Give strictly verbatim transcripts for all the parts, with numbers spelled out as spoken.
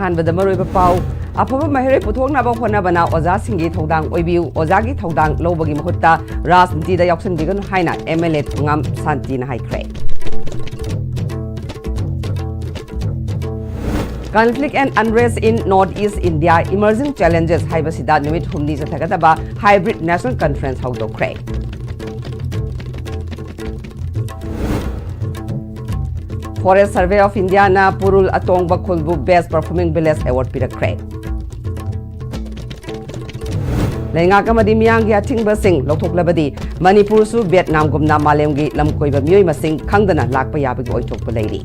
ꯑꯍꯥꯟꯕꯗ ꯃꯔꯨꯑꯣꯏꯕ ꯄꯥꯎ꯫ ꯑꯐꯕ ꯃꯍꯩꯔꯣꯏ ꯄꯨꯊꯣꯛꯅꯕ ꯍꯣꯠꯅꯕꯅ ꯑꯣꯖꯥꯁꯤꯡꯒꯤ ꯊꯧꯗꯥꯡ ꯑꯣꯏꯕꯤꯌꯨ, ꯑꯣꯖꯥꯒꯤ ꯊꯧꯗꯥꯡ ꯂꯧꯕꯒꯤ ꯃꯍꯨꯠꯇ ꯔꯥꯖꯅꯤꯇꯤꯗ ꯌꯥꯎꯁꯤꯟꯕꯤꯒꯅꯨ ꯍꯥꯏꯅ ꯑꯦꯝ ꯑꯦꯜ ꯑꯦ ꯊꯣꯉꯥꯝ ꯁꯥꯟꯇꯤꯅ ꯍꯥꯏꯈ꯭ꯔꯦ꯫ Conflict and Unrest in North East India, Emerging Challenges ꯍꯥꯏꯕꯁꯤꯗ ꯅꯨꯃꯤꯠ ꯍꯨꯝꯅꯤ ꯆꯠꯊꯒꯗꯕ Hybrid National Conference ꯍꯧꯗꯣꯛꯈ꯭ꯔꯦ꯫ Forest Survey of Indiaꯅ ꯄꯨꯔꯨꯜ ꯑꯇꯣꯡꯕ ꯈꯨꯜꯕꯨ Best Performing Village Award ꯄꯤꯔꯛꯈ꯭ꯔꯦ꯫ ꯂꯩꯉꯥꯛ ꯑꯃꯗꯤ ꯃꯤꯌꯥꯝꯒꯤ ꯑꯊꯤꯡꯕꯁꯤꯡ ꯂꯧꯊꯣꯛꯂꯕꯗꯤ ꯃꯅꯤꯄꯨꯔꯁꯨ ꯚꯤꯌꯦꯠꯅꯥꯝꯒꯨꯝꯅ ꯃꯥꯂꯦꯝꯒꯤ ꯂꯝꯀꯣꯏꯕ ꯃꯤꯑꯣꯏ ꯃꯁꯤꯡ ꯈꯪꯗꯅ ꯂꯥꯛꯄ ꯌꯥꯕꯒꯤ ꯑꯣꯏꯊꯣꯛꯄ ꯂꯩꯔꯤ꯫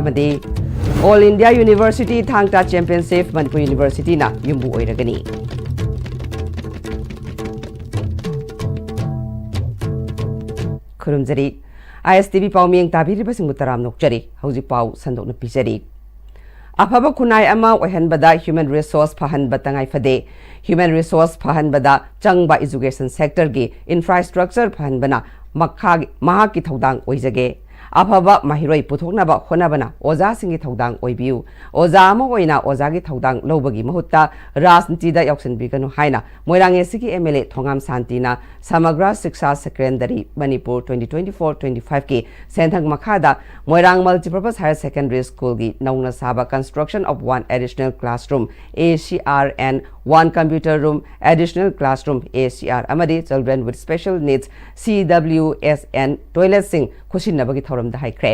ꯑꯃꯗꯤ All India University ꯊꯥꯡ ꯇꯥ Championship ꯃꯅꯤꯄꯨꯔ Universityꯅ ꯌꯨꯝꯕꯨ ꯑꯣꯏꯔꯒꯅꯤ꯫ ꯈꯨꯔꯨꯝꯖꯔꯤ꯫ ꯑꯥꯏ ꯑꯦꯁ ꯇꯤ ꯚꯤ ꯄꯥꯎꯃꯤꯌꯦꯡ ꯇꯥꯕꯤꯔꯤꯕꯁꯤꯡꯕꯨ ꯇꯔꯥꯝꯅ ꯑꯣꯛꯆꯔꯤ꯫ ꯍꯧꯖꯤꯛ ꯄꯥꯎ ꯁꯟꯗꯣꯛꯅ ꯄꯤꯖꯔꯤ꯫ ꯑꯐꯕ ꯈꯨꯟꯅꯥꯏ ꯑꯃ ꯑꯣꯏꯍꯟꯕꯗ human resource ꯐꯍꯟꯕ ꯇꯉꯥꯏ ꯐꯗꯦ꯫ Human resource ꯐꯍꯟꯕꯗ ꯆꯪꯕ education sectorꯒꯤ infrastructure ꯐꯍꯟꯕꯅ ꯃꯈꯥꯒꯤ, ꯃꯍꯥꯛꯀꯤ ꯊꯧꯗꯥꯡ ꯑꯣꯏꯖꯒꯦ꯫ ꯑꯐꯕ ꯃꯍꯩꯔꯣꯏ ꯄꯨꯊꯣꯛꯅꯕ ꯍꯣꯠꯅꯕꯅ ꯑꯣꯖꯥꯁꯤꯡꯒꯤ ꯊꯧꯗꯥꯡ ꯑꯣꯏꯕꯤꯌꯨ꯫ ꯑꯣꯖꯥ ꯑꯃ ꯑꯣꯏꯅ ꯑꯣꯖꯥꯒꯤ ꯊꯧꯗꯥꯡ ꯂꯧꯕꯒꯤ ꯃꯍꯨꯠꯇ ꯔꯥꯖꯅꯤꯇꯤꯗ ꯌꯥꯎꯁꯤꯟꯕꯤꯒꯅꯨ ꯍꯥꯏꯅ ꯃꯣꯏꯔꯥꯡ ꯑꯦ ꯁꯤꯒꯤ ꯑꯦꯝ ꯑꯦꯜ ꯑꯦ ꯊꯣꯉꯥꯝ ꯁꯥꯟꯇꯤꯅ Samagra Shiksha Secondary Manipur twenty twenty-four twenty-fiveꯀꯤ ꯁꯦꯟꯊꯪ ꯃꯈꯥꯗ ꯃꯣꯏꯔꯥꯡ Multipurpose Higher Secondary Schoolꯒꯤ ꯅꯧꯅ ꯁꯥꯕ Construction of One Additional Classroom, A C R, and One Computer Room, Additional Classroom, A C R, ꯑꯃꯗꯤ Children with Special Needs, C W S N, toiletꯁꯤꯡ ꯈꯨꯠꯁꯤꯟꯅꯕꯒꯤ ꯊꯧꯔꯝꯗ ꯍꯥꯏꯈ꯭ꯔꯦ꯫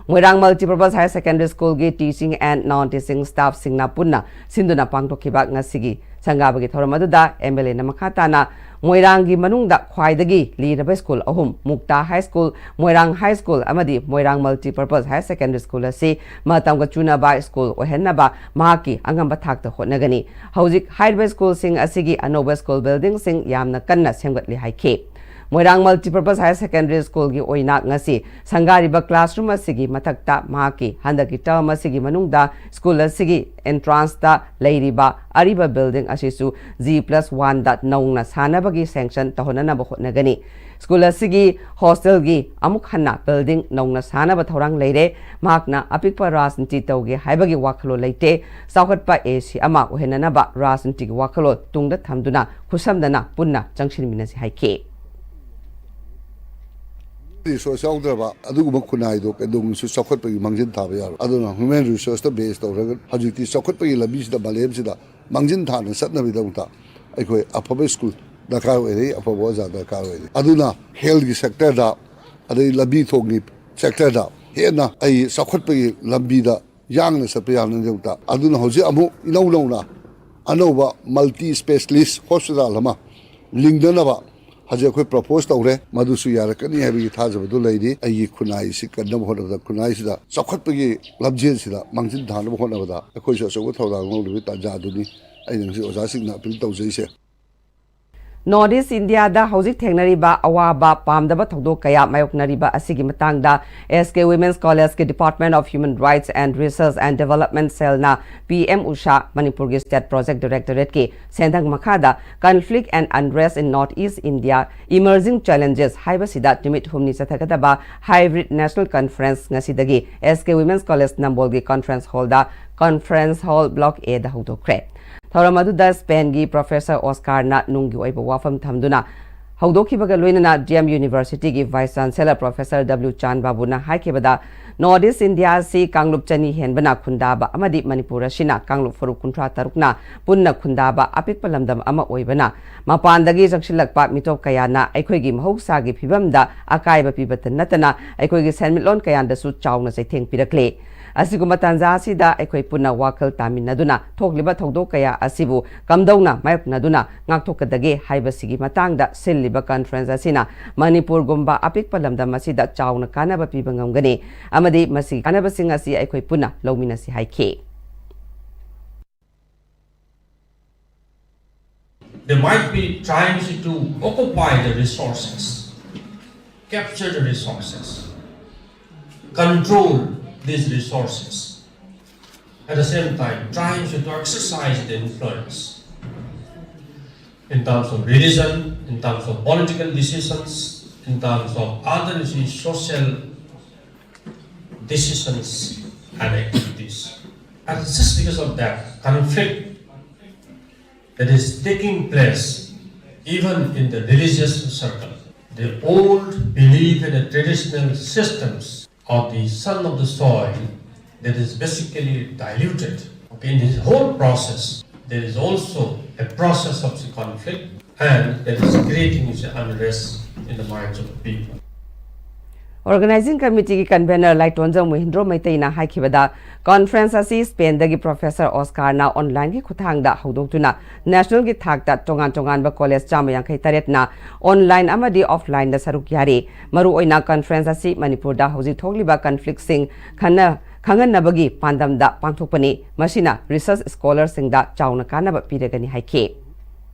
ꯃꯣꯏꯔꯥꯡ Multipurpose Higher Secondary Schoolꯒꯤ teaching and non-teaching staffꯁꯤꯡꯅ ꯄꯨꯟꯅ ꯁꯤꯟꯗꯨꯅ ꯄꯥꯡꯊꯣꯛꯈꯤꯕ ꯉꯁꯤꯒꯤ ꯁꯪꯒꯥꯕꯒꯤ ꯊꯧꯔꯝ ꯑꯗꯨꯗ M L ꯑꯦꯅ ꯃꯈꯥ ꯇꯥꯅ ꯃꯣꯏꯔꯥꯡꯒꯤ ꯃꯅꯨꯡꯗ ꯈ꯭ꯋꯥꯏꯗꯒꯤ ꯂꯤꯔꯕ ꯁ꯭ꯀꯨꯜ ꯑꯍꯨꯝ, ꯃꯨꯛꯇꯥ ꯍꯥꯏ ꯁ꯭ꯀꯨꯜ, ꯃꯣꯏꯔꯥꯡ ꯍꯥꯏ ꯁ꯭ꯀꯨꯜ ꯑꯃꯗꯤ ꯃꯣꯏꯔꯥꯡ Multipurpose Higher Secondary School ꯑꯁꯤ ꯃꯇꯝꯒ ꯆꯨꯅꯕ ꯁ꯭ꯀꯨꯜ ꯑꯣꯏꯍꯟꯅꯕ ꯃꯍꯥꯛꯀꯤ ꯑꯉꯝꯕ ꯊꯥꯛꯇ ꯍꯣꯠꯅꯒꯅꯤ꯫ ꯍꯧꯖꯤꯛ ꯍꯥꯏꯔꯤꯕ ꯁ꯭ꯀꯨꯜꯁꯤꯡ ꯑꯁꯤꯒꯤ ꯑꯅꯧꯕ ꯁ꯭ꯀꯨꯜ buildingꯁꯤꯡ ꯌꯥꯝꯅ ꯀꯟꯅ ꯁꯦꯝꯒꯠꯂꯤ ꯍꯥꯏꯈꯤ꯫ ꯃꯣꯏꯔꯥꯡ Multipurpose Higher Secondary Schoolꯒꯤ ꯑꯣꯏꯅ ꯉꯁꯤ ꯁꯪꯒꯥꯔꯤꯕ classroom ꯑꯁꯤꯒꯤ ꯃꯊꯛꯇ ꯃꯍꯥꯛꯀꯤ ꯍꯟꯗꯛꯀꯤ term ꯑꯁꯤꯒꯤ ꯃꯅꯨꯡꯗ school ꯑꯁꯤꯒꯤ entranceꯇ ꯂꯩꯔꯤꯕ ꯑꯔꯤꯕ building ꯑꯁꯤꯁꯨ G plus oneꯗ ꯅꯧꯅ ꯁꯥꯅꯕꯒꯤ sanction ꯇꯧꯍꯟꯅꯅꯕ ꯍꯣꯠꯅꯒꯅꯤ꯫ School ꯑꯁꯤꯒꯤ hostelꯒꯤ ꯑꯃꯨꯛ ꯍꯟꯅ building ꯅꯧꯅ ꯁꯥꯅꯕ ꯊꯧꯔꯥꯡ ꯂꯩꯔꯦ꯫ ꯃꯍꯥꯛꯅ ꯑꯄꯤꯛꯄ ꯔꯥꯖꯅꯤꯇꯤ ꯇꯧꯒꯦ ꯍꯥꯏꯕꯒꯤ ꯋꯥꯈꯜꯂꯣꯟ ꯂꯩꯇꯦ꯫ ꯆꯥꯎꯈꯠꯄ ꯑꯦꯁꯤ ꯑꯃ ꯑꯣꯏꯍꯟꯅꯅꯕ ꯔꯥꯖꯅꯤꯇꯤꯒꯤ ꯋꯥꯈꯜꯂꯣꯟ ꯇꯨꯡꯗ ꯊꯝꯗꯨꯅ ꯈꯨꯠꯁꯝꯅꯅ ꯄꯨꯟꯅ ꯆꯪꯁꯤꯟꯃꯤꯟꯅꯁꯤ ꯍꯥꯏꯈꯤ꯫ Resource ꯌꯥꯎꯗ꯭ꯔꯕ ꯑꯗꯨꯒꯨꯝꯕ ꯈꯨꯟꯅꯥꯏꯗꯣ ꯀꯩꯗꯧꯅꯨꯡꯁꯨ ꯆꯥꯎꯈꯠꯄꯒꯤ ꯃꯥꯡꯖꯤꯟ ꯊꯥꯕ ꯌꯥꯔꯣꯏ꯫ ꯑꯗꯨꯅ human resourceꯇ base ꯇꯧꯔꯒ ꯍꯧꯖꯤꯛꯇꯤ ꯆꯥꯎꯈꯠꯄꯒꯤ ꯂꯝꯕꯤꯁꯤꯗ, ꯃꯥꯂꯦꯝꯁꯤꯗ ꯃꯥꯡꯖꯤꯟ ꯊꯥꯅ ꯆꯠꯅꯕꯒꯤꯗꯃꯛꯇ ꯑꯩꯈꯣꯏ ꯑꯐꯕ school ꯗꯔꯀꯥꯔ ꯑꯣꯏꯔꯤ, ꯑꯐꯕ ꯑꯣꯖꯥ ꯗꯔꯀꯥꯔ ꯑꯣꯏꯔꯤ꯫ ꯑꯗꯨꯅ healthꯀꯤ sectorꯗ, ꯑꯗꯩ ꯂꯝꯕꯤ ꯊꯣꯡꯒꯤ sectorꯗ ꯍꯦꯟꯅ ꯑꯩ ꯆꯥꯎꯈꯠꯄꯒꯤ ꯂꯝꯕꯤꯗ ꯌꯥꯡꯅ ꯆꯠꯄ ꯌꯥꯅꯕꯒꯤꯗꯃꯛꯇ꯫ ꯑꯗꯨꯅ ꯍꯧꯖꯤꯛ ꯑꯃꯨꯛ ꯏꯅꯧ ꯅꯧꯅ ꯑꯅꯧꯕ multi specialist hospital ꯑꯃ ꯂꯤꯡꯅꯅꯕ ꯍꯧꯖꯤꯛ ꯑꯩꯈꯣꯏ propose ꯇꯧꯔꯦ꯫ ꯃꯗꯨꯁꯨ ꯌꯥꯔꯛꯀꯅꯤ ꯍꯥꯏꯕꯒꯤ ꯊꯥꯖꯕꯗꯨ ꯂꯩꯔꯤ꯫ ꯑꯩꯒꯤ ꯈꯨꯟꯅꯥꯏꯁꯤ ꯀꯟꯅꯕ ꯍꯣꯠꯅꯕꯗ, ꯈꯨꯟꯅꯥꯏꯁꯤꯗ ꯆꯥꯎꯈꯠꯄꯒꯤ ꯂꯝꯖꯦꯜꯁꯤꯗ ꯃꯥꯡꯖꯤꯟ ꯊꯥꯅꯕ ꯍꯣꯠꯅꯕꯗ ꯑꯩꯈꯣꯏꯁꯨ ꯑꯆꯧꯕ ꯊꯧꯗꯥꯡ ꯂꯧꯔꯤꯕꯒꯤ ꯇꯥꯟꯖꯥꯗꯨꯅꯤ ꯑꯩꯅ ꯉꯁꯤ ꯑꯣꯖꯥꯁꯤꯡꯅ appeal ꯇꯧꯖꯔꯤꯁꯦ꯫ North East Indiaꯗ ꯍꯧꯖꯤꯛ ꯊꯦꯡꯅꯔꯤꯕ ꯑꯋꯥꯕ, ꯄꯥꯝꯗꯕ ꯊꯧꯗꯣꯛ ꯀꯌꯥ ꯃꯥꯌꯣꯛꯅꯔꯤꯕ ꯑꯁꯤꯒꯤ ꯃꯇꯥꯡꯗ S K Women's Collegeꯀꯤ Department of Human Rights and Research and Development Cellꯅ P M USHA, ꯃꯅꯤꯄꯨꯔꯒꯤ State Project Directorateꯀꯤ ꯁꯦꯟꯊꯪ ꯃꯈꯥꯗ Conflict and Unrest in North East India, Emerging Challenges ꯍꯥꯏꯕꯁꯤꯗ ꯅꯨꯃꯤꯠ ꯍꯨꯝꯅꯤ ꯆꯠꯊꯒꯗꯕ hybrid national conference ꯉꯁꯤꯗꯒꯤ S K Women's College ꯅꯝꯕꯣꯜꯒꯤ conference hallꯗ, conference hall Block Aꯗ ꯍꯧꯗꯣꯛꯈ꯭ꯔꯦ꯫ ꯊꯧꯔꯝ ꯑꯗꯨꯗ Spainꯒꯤ Professor Oscarꯅ ꯅꯨꯡꯒꯤ ꯑꯣꯏꯕ ꯋꯥꯐꯝ ꯊꯝꯗꯨꯅ ꯍꯧꯗꯣꯛꯈꯤꯕꯒ ꯂꯣꯏꯅꯅ D M Universityꯒꯤ Vice Chancellor Professor W ꯆꯥꯟ ꯕꯥꯕꯨꯅ ꯍꯥꯏꯈꯤꯕꯗ, North East India ꯑꯁꯤ ꯀꯥꯡꯂꯨꯞ ꯆꯅꯤ ꯍꯦꯟꯕꯅ ꯈꯨꯟꯗꯥꯕ ꯑꯃꯗꯤ ꯃꯅꯤꯄꯨꯔ ꯑꯁꯤꯅ ꯀꯥꯡꯂꯨꯞ ꯐꯨꯔꯨꯞ ꯀꯨꯟꯊ꯭ꯔꯥ ꯇꯔꯨꯛꯅ ꯄꯨꯟꯅ ꯈꯨꯟꯗꯥꯕ ꯑꯄꯤꯛꯄ ꯂꯝꯗꯝ ꯑꯃ ꯑꯣꯏꯕꯅ, ꯃꯄꯥꯟꯗꯒꯤ ꯆꯪꯁꯤꯜꯂꯛꯄ ꯃꯤꯇꯣꯞ ꯀꯌꯥꯅ ꯑꯩꯈꯣꯏꯒꯤ ꯃꯍꯧꯁꯥꯒꯤ ꯐꯤꯕꯝꯗ ꯑꯀꯥꯏꯕ ꯄꯤꯕꯇ ꯅꯠꯇꯅ ꯑꯩꯈꯣꯏꯒꯤ ꯁꯦꯟꯃꯤꯠꯂꯣꯟ ꯀꯌꯥꯗꯁꯨ ꯆꯥꯎꯅ ꯆꯩꯊꯦꯡ ꯄꯤꯔꯛꯂꯤ꯫ ꯑꯁꯤꯒꯨꯝꯕ ꯇꯥꯟꯖꯥ ꯑꯁꯤꯗ ꯑꯩꯈꯣꯏ ꯄꯨꯟꯅ ꯋꯥꯈꯜ ꯇꯥꯃꯤꯟꯅꯗꯨꯅ ꯊꯣꯛꯂꯤꯕ ꯊꯧꯗꯣꯛ ꯀꯌꯥ ꯑꯁꯤꯕꯨ ꯀꯝꯗꯧꯅ ꯃꯥꯌꯣꯛꯅꯗꯨꯅ ꯉꯥꯛꯊꯣꯛꯀꯗꯒꯦ ꯍꯥꯏꯕꯁꯤꯒꯤ ꯃꯇꯥꯡꯗ ꯁꯤꯜꯂꯤꯕ conference ꯑꯁꯤꯅ ꯃꯅꯤꯄꯨꯔꯒꯨꯝꯕ ꯑꯄꯤꯛꯄ ꯂꯝꯗꯝ ꯑꯁꯤꯗ ꯆꯥꯎꯅ ꯀꯥꯟꯅꯕ ꯄꯤꯕ ꯉꯝꯒꯅꯤ ꯑꯃꯗꯤ ꯃꯁꯤꯒꯤ ꯀꯥꯟꯅꯕꯁꯤꯡ ꯑꯁꯤ ꯑꯩꯈꯣꯏ ꯄꯨꯟꯅ ꯂꯧꯃꯤꯟꯅꯁꯤ ꯍꯥꯏꯈꯤ꯫ They might be trying to occupy the resources, capture the resources, control these resources. At the same time, trying to exercise the influence in terms of religion, in terms of political decisions, in terms of other social decisions and activities. And just because of that conflict that is taking place even in the religious circle, the old belief and the traditional systems of the son of the soil that is basically diluted. Okay, in this whole process, there is also a process of the conflict and that is creating the unrest in the minds of the people. Organizing Committeeꯒꯤ convener ꯂꯥꯏꯇꯣꯟꯖꯝ ꯃꯣꯍꯤꯟꯗ꯭ꯔꯣ ꯃꯩꯇꯩꯅ ꯍꯥꯏꯈꯤꯕꯗ, conference ꯑꯁꯤ Spainꯗꯒꯤ Professor Oscarꯅ onlineꯒꯤ ꯈꯨꯠꯊꯥꯡꯗ ꯍꯧꯗꯣꯛꯇꯨꯅ nationalꯒꯤ ꯊꯥꯛꯇ ꯇꯣꯉꯥꯟ ꯇꯣꯉꯥꯟꯕ college ꯆꯥꯝꯃ ꯌꯥꯡꯈꯩ ꯇꯔꯦꯠꯅ online ꯑꯃꯗꯤ offlineꯗ ꯁꯔꯨꯛ ꯌꯥꯔꯤ꯫ ꯃꯔꯨꯑꯣꯏꯅ conference ꯑꯁꯤ ꯃꯅꯤꯄꯨꯔꯗ ꯍꯧꯖꯤꯛ ꯊꯣꯛꯂꯤꯕ conflictꯁꯤꯡ ꯈꯟꯅ ꯈꯪꯍꯟꯅꯕꯒꯤ ꯄꯥꯟꯗꯝꯗ ꯄꯥꯡꯊꯣꯛꯄꯅꯤ꯫ ꯃꯁꯤꯅ research scholarꯁꯤꯡꯗ ꯆꯥꯎꯅ ꯀꯥꯟꯅꯕ ꯄꯤꯔꯒꯅꯤ ꯍꯥꯏꯈꯤ꯫